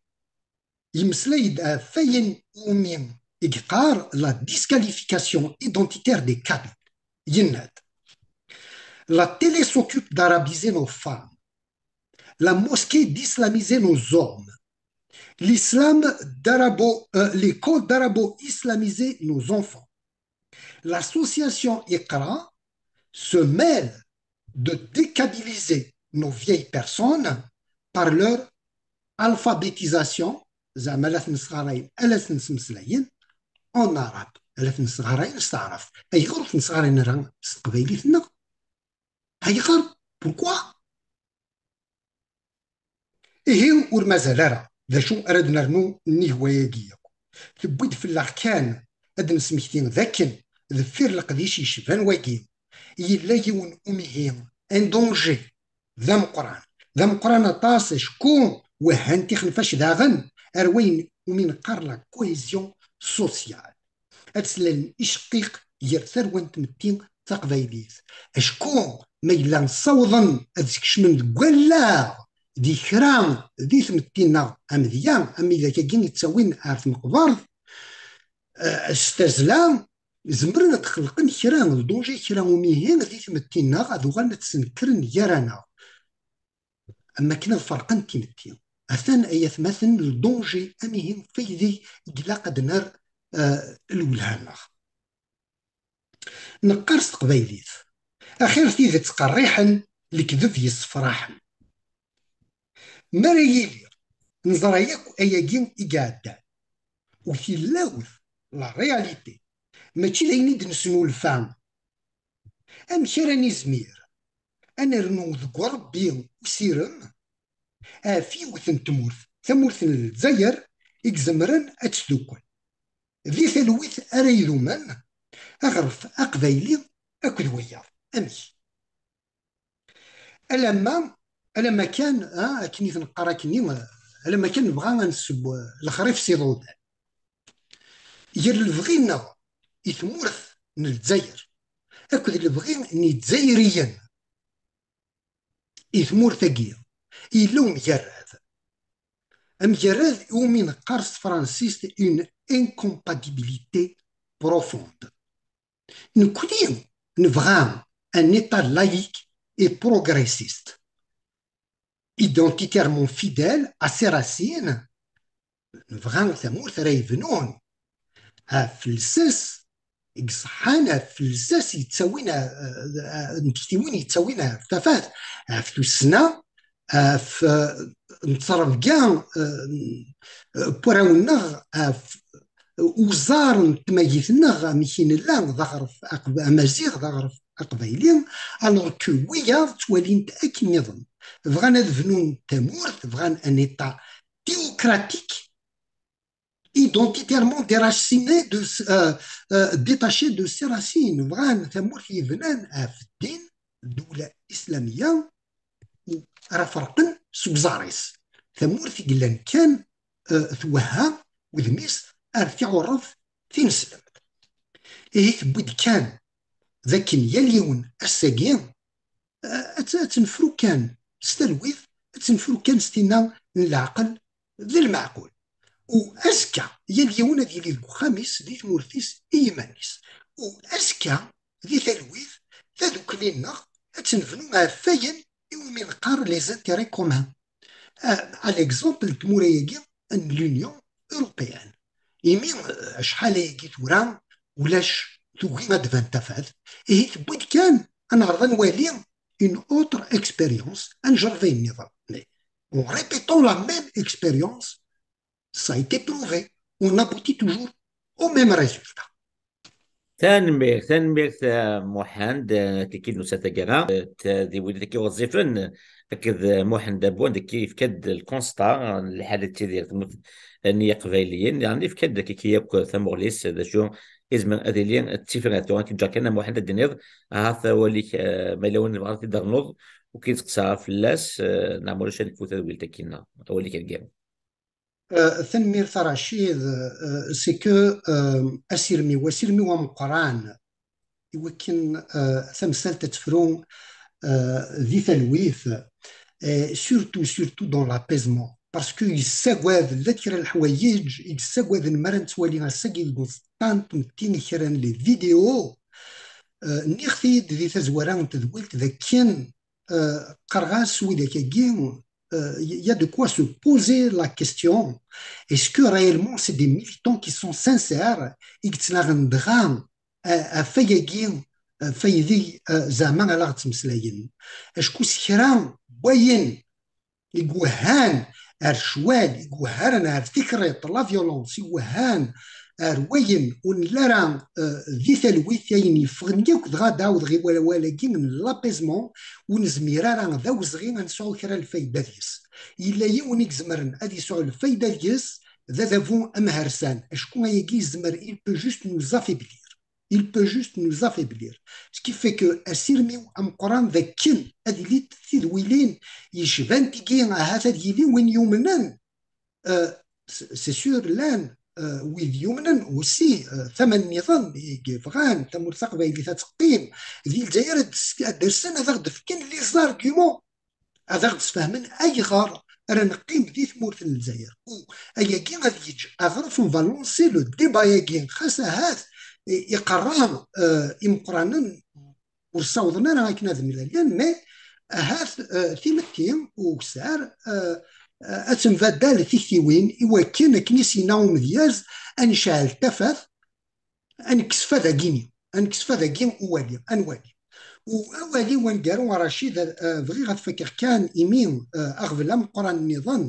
yemmeslay-d ɣef wayen umi i yeqqar la disqualification identitaire des Kabyles. Yenna-d: La télé s'occupe d'arabiser nos femmes. La mosquée d'islamiser nos hommes. L'islam d'arabo, euh, l'école d'arabo-islamiser nos enfants. L'association Iqra se mêle de dékabiliser nos vieilles personnes par leur alphabétisation, zeɛma la ten-sɣarayen, ala ten-smeslayen, en arabe, ala ten-sɣarayen s taɛrabt. Ayɣer ur ten-sɣarayen ara s teqbaylit-nneɣ? Ayɣer? Pourquoi? Ihi ur mazal ara d acu ara d-nernu nnig wayagi yakk. Tewwi-d fell-aɣ kan ad d-nesmekti d akken deffir leqdic yecban wagi, yella yiwen umihi, un danger, d ameqqran, d ameqqran aṭas, acku wehhan tixenfac daɣen ar wayen umi neqqar la cohésion sociale. Ad slalen iceqqiq gar tarwa n tmetti taqbaylit. Acku ma yella ssawḍen ad skecmen deg wallaɣ di kra di tmetti-nneɣ amedya, am widak-agi yettawin ar tmeqbert, eh, s tazzla, zemren ad xelqen kra n ldanger, kra umihi di tmetti-nneɣ, ad uɣalen ad tt-snekren gar-aneɣ. Am wakken ad ferqen timetti. Atan ay atmaten ldanger amihi ɣef aydeg ilaq ad nerr, eh, lwelha-nneɣ. Neqqar s teqbaylit: axir tidet qerriḥen, lekdeb yessefraḥen. Mi ara yili neẓra yakk ayagi i iɛeddan, u tilawt, la réalité, mačči d ayen i d-nesnulfa, amek ara nizmir ad nernu deg urebbi usirem ɣef yiwet n tmurt, tamurt n Lezzayer, i izemren ad tesdukkel di talwit ara idumen aɣref aqbayli akked wiyaḍ? Amek? Alamma, alamma kan, ha, akken i t-neqqar akkenni, alamma kan nebɣa ad nesseww lexrif s iḍudan. Gar lebɣi-nneɣ i tmurt n Lezzayer akked lebɣi n Yizzayriyen i tmurt-agi, yella umgarrad. Amgarrad iwumi neqqar s tefransist une incompatibilité profonde. Nekkni nebɣa un État laïque et progressiste, identitairement fidèle à ses racines. Nebɣa tamurt ara yebnun ɣef lsas i iṣeḥḥan, ɣef lsas yettawin, eh, eh, n tektiwin yettawin ɣef tafat, ɣef tussna, ɣef, eh, n ttrebga, eh, n warraw-nneɣ, ɣef uẓar n tmagit-nneɣ, amek i nella d aɣref aqb-, amaziɣ, d aɣref aqbayli, alors que wiyaḍ ttwalin-t akken nniḍen. Bɣan ad bnun tamurt, bɣan un État théocratique, identitairement déraciné de, euh, euh, détaché de ses racines. Bɣan tamurt yebnan ɣef ddin, ddula islamiyya, u ara ferqen s uẓar-is. Tamurt i yellan kan, euh, twehha udem-is ar tiɣurref tineslemt. Ihi tewwi-d kan d akken yal yiwen ass-agi, eh, ad, ad tt-nefru kan s talwit, ad tt-nefru kan s tinna n leɛqel d lmeɛqul. U azekka, yal yiwen ad yili deg uxxam-is, di tmurt-is, i yiman-is. U azekka, di talwit, tadukli-nneɣ ad tt-nebnu ɣef wayen iwumi neqqar les intérêts communs. À, à l'exemple n tmura-agi n l'Union européenne. Imi, euh, acḥal ayagi tura ulac, tugi ad d-tban tafat, ihi tewwi-d kan ad neɛreḍ ad nwali une autre expérience, ad njerreb ayen nniḍen. Mais en répétant la même expérience, ça a été prouvé, on aboutit toujours au même résultat. Tanemmirt, tanemmirt a Muḥend, eh, tiki d nusa taggara, eh, t-, di wid tiki ɣezzifen, akked, eh, Muḥend Abwan, deg yefka-d lkonsta n lḥal i ttidir tmurt n Yiqbayliyen, yeɛni yefka-d kiki akk tamuɣli-s, d acu izmer ad ili d tifrat. Tura, ǧǧa kan a Muḥend ad d-tiniḍ, ahat awal-ik, eh, ma yella win yebɣa ad t-id-ternuḍ, ur k-id-steqsaɣ fell-as, eh, neɣ ma ulac ad nekfu tadwilt akkin, awal-ik deg. Euh, tanemmirt a Rachid, euh, c'est que, euh, asirem-iw, asirem-iw ameqqran, i wakken, euh, tamsalt ad tefru, euh, di talwit, et surtout, surtout dans l'apaisement, parce que yessagad la kra n leḥwayeǧ i yessagaden mi ara nettwali ass-agi deg uẓeṭṭa n tmetti kra n les vidéos, euh, nniɣ-t-id di tazwara n tedwilt d akken, euh, qqareɣ-as widak-agi, euh, il y a de quoi se poser la question, est-ce que réellement c'est des militants qui sont sincères i yettnaɣen dɣa, euh, ɣef wayagi, euh, ɣef waydi, euh, zeɛma ala ɣ-ttmeslayen? Acku s kra n wayen i iwehhan ar ccwal, i iwehhan ar tikriṭ, la violence, i iwehhan ar wayen ur nelli ara, euh, di talwit, ayen yeffɣen yakk, dɣa d awdeɣ i wawal-agi n l'apaisement, ur nezmir ara d awezɣi ad nesɛu kra n lfayda deg-s. Yella yiwen i izemren ad yesɛu lfayda deg-s, d adabu amhersan, acku ayagi yezmer, il peut juste nous affaiblir. Il peut juste nous affaiblir. Ce qui fait que asirem-iw ameqqran d akken ad ilint tidwilin yecban tigi, ahat ad yili win yumnen, euh, c'est sûr, llan, euh, wid yumnen aussi, euh, tama nniḍen i yebɣan tamurt taqbaylit ad teqqim di Lezzayer, ad d-, ad d-rsen ad aɣ-d-fken les arguments, ad aɣ-d-sfehmen ayɣer ara neqqim di tmurt n Lezzayer. U ayagi ad yeǧǧ aɣref n balancer le débat-agi, xas ahat i-, iqerra, euh, imeqqranen ur ssawḍen ara akken ad mlalen, mais ahat, euh, timetti ukessar, euh, euh, ad tembaddal tiktiwin i wakken, akken i s-yenna umedyaz, ad necɛel tafat, ad nekkes fad-agi-ni, ad nekkes fad-agi uwali, ad nwali. U awal-iw aneggaru a Racid, eh, bɣiɣ ad t-fakeɣ kan imi, eh, aɣbel ameqqran nniḍen,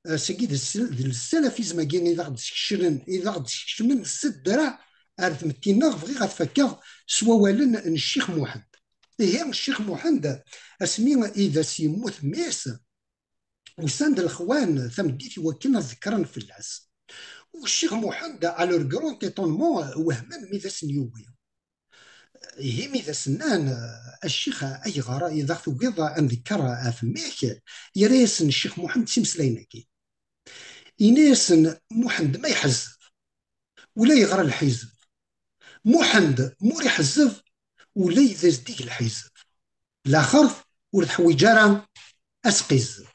eh, sagi d s-, d lsalafizm-agi i d aɣ-d-skecmen, i d aɣ-d-skecmen s ddreɛ ar tmetti-nneɣ, bɣiɣ ad t-fakeɣ s wawalen n Ccix Muḥend. Ihi, Ccix Muḥend, asmi i d as-yemmut mmi-s, usan-d lexwan tameddit i wakken ad ḍekkren fell-as. U Ccix Muḥend, à leur grand étonnement, wehmen mi d asen-yewwi. Ihi mi d as-nnan, a ccix, ayɣer i d aɣ-tugiḍ ad ndekker ɣef mmi-k? Yerra-yasen Ccix Muḥend s imeslayen-agi. Yenna-yasen Muḥend ma iḥezzeb, ula yeɣra lḥizeb. Muḥend ma ur iḥezzeb, ula d as-d-ig lḥizeb. Laxert ur teḥwiǧ ara asqizzeb.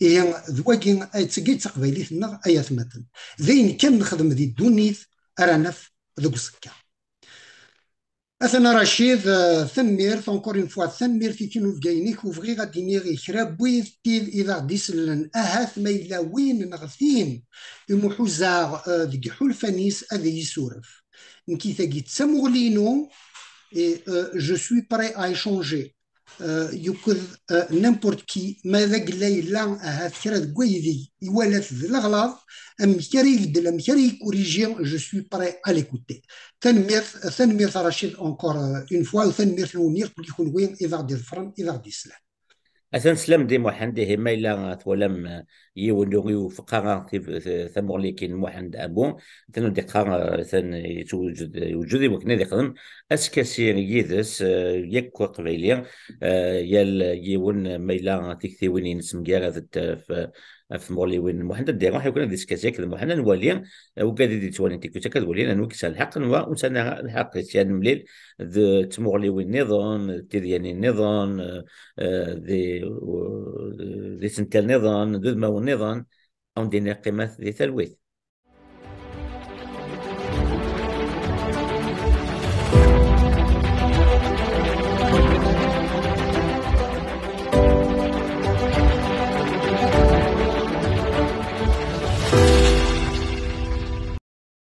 Ihi d wagi ay d tagi d taqbaylit-nneɣ, ay atmaten. D ayen kan nexdem di ddunit ara naf deg uẓekka. Atan a Racid, eh, tanemmirt, encore une fois, tanemmirt i tinubga-inek, u bɣiɣ ad d-iniɣ i kra n wid tid i d aɣ-d-isellen, ahat ma yella win neɣ tin i muḥuzaɣ, eh, deg iḥulfan-is ad iyi-suref. Nekki tagi d tamuɣli-inu, et, euh, je suis prêt à échanger, euh, yukked, euh, n'importe qui, ma d agella yella ahat kra deg waydi iwala-t d leɣlaḍ, amek ara ibeddel, amek ara ikuriji, je suis prêt à l'écouter. Tanemmirt, tanemmirt a Racid encore, euh, une fois, u tanemmirt-nwen yakk i kunwi i d aɣ-d-iḍefren, i d aɣ-d-islan. Atan teslam di Muḥend, ihi ma yella twalam, eh, yiwen ur iwufeq ara tif-, t-, tamuɣli-agi n Muḥend Abu, atan ur d-iqqar, eh, atan yettwejjed, yewjed i wakken ad ixdem askasi yid-s, eh, yakk aqbayli, eh, yal yiwen ma yella tiktiwin-ines mgaradent, eh, f-, ɣef tmuɣliwin n Muḥend ad d-iruḥ, iwakken ad iskasi akked Muḥend, ad nwali, eh, ugad i d-yettwalin tikwit akka, ad walin anwa i yesɛa lḥeqq, anwa ur nesɛi ara lḥeqq, i s-, ad nemlil d tmuɣliwin nniḍen, d tidyanin nniḍen, eh, eh, d, d isental nniḍen, d udmawen nniḍen, ad wen-d-iniɣ qqimet di talwit.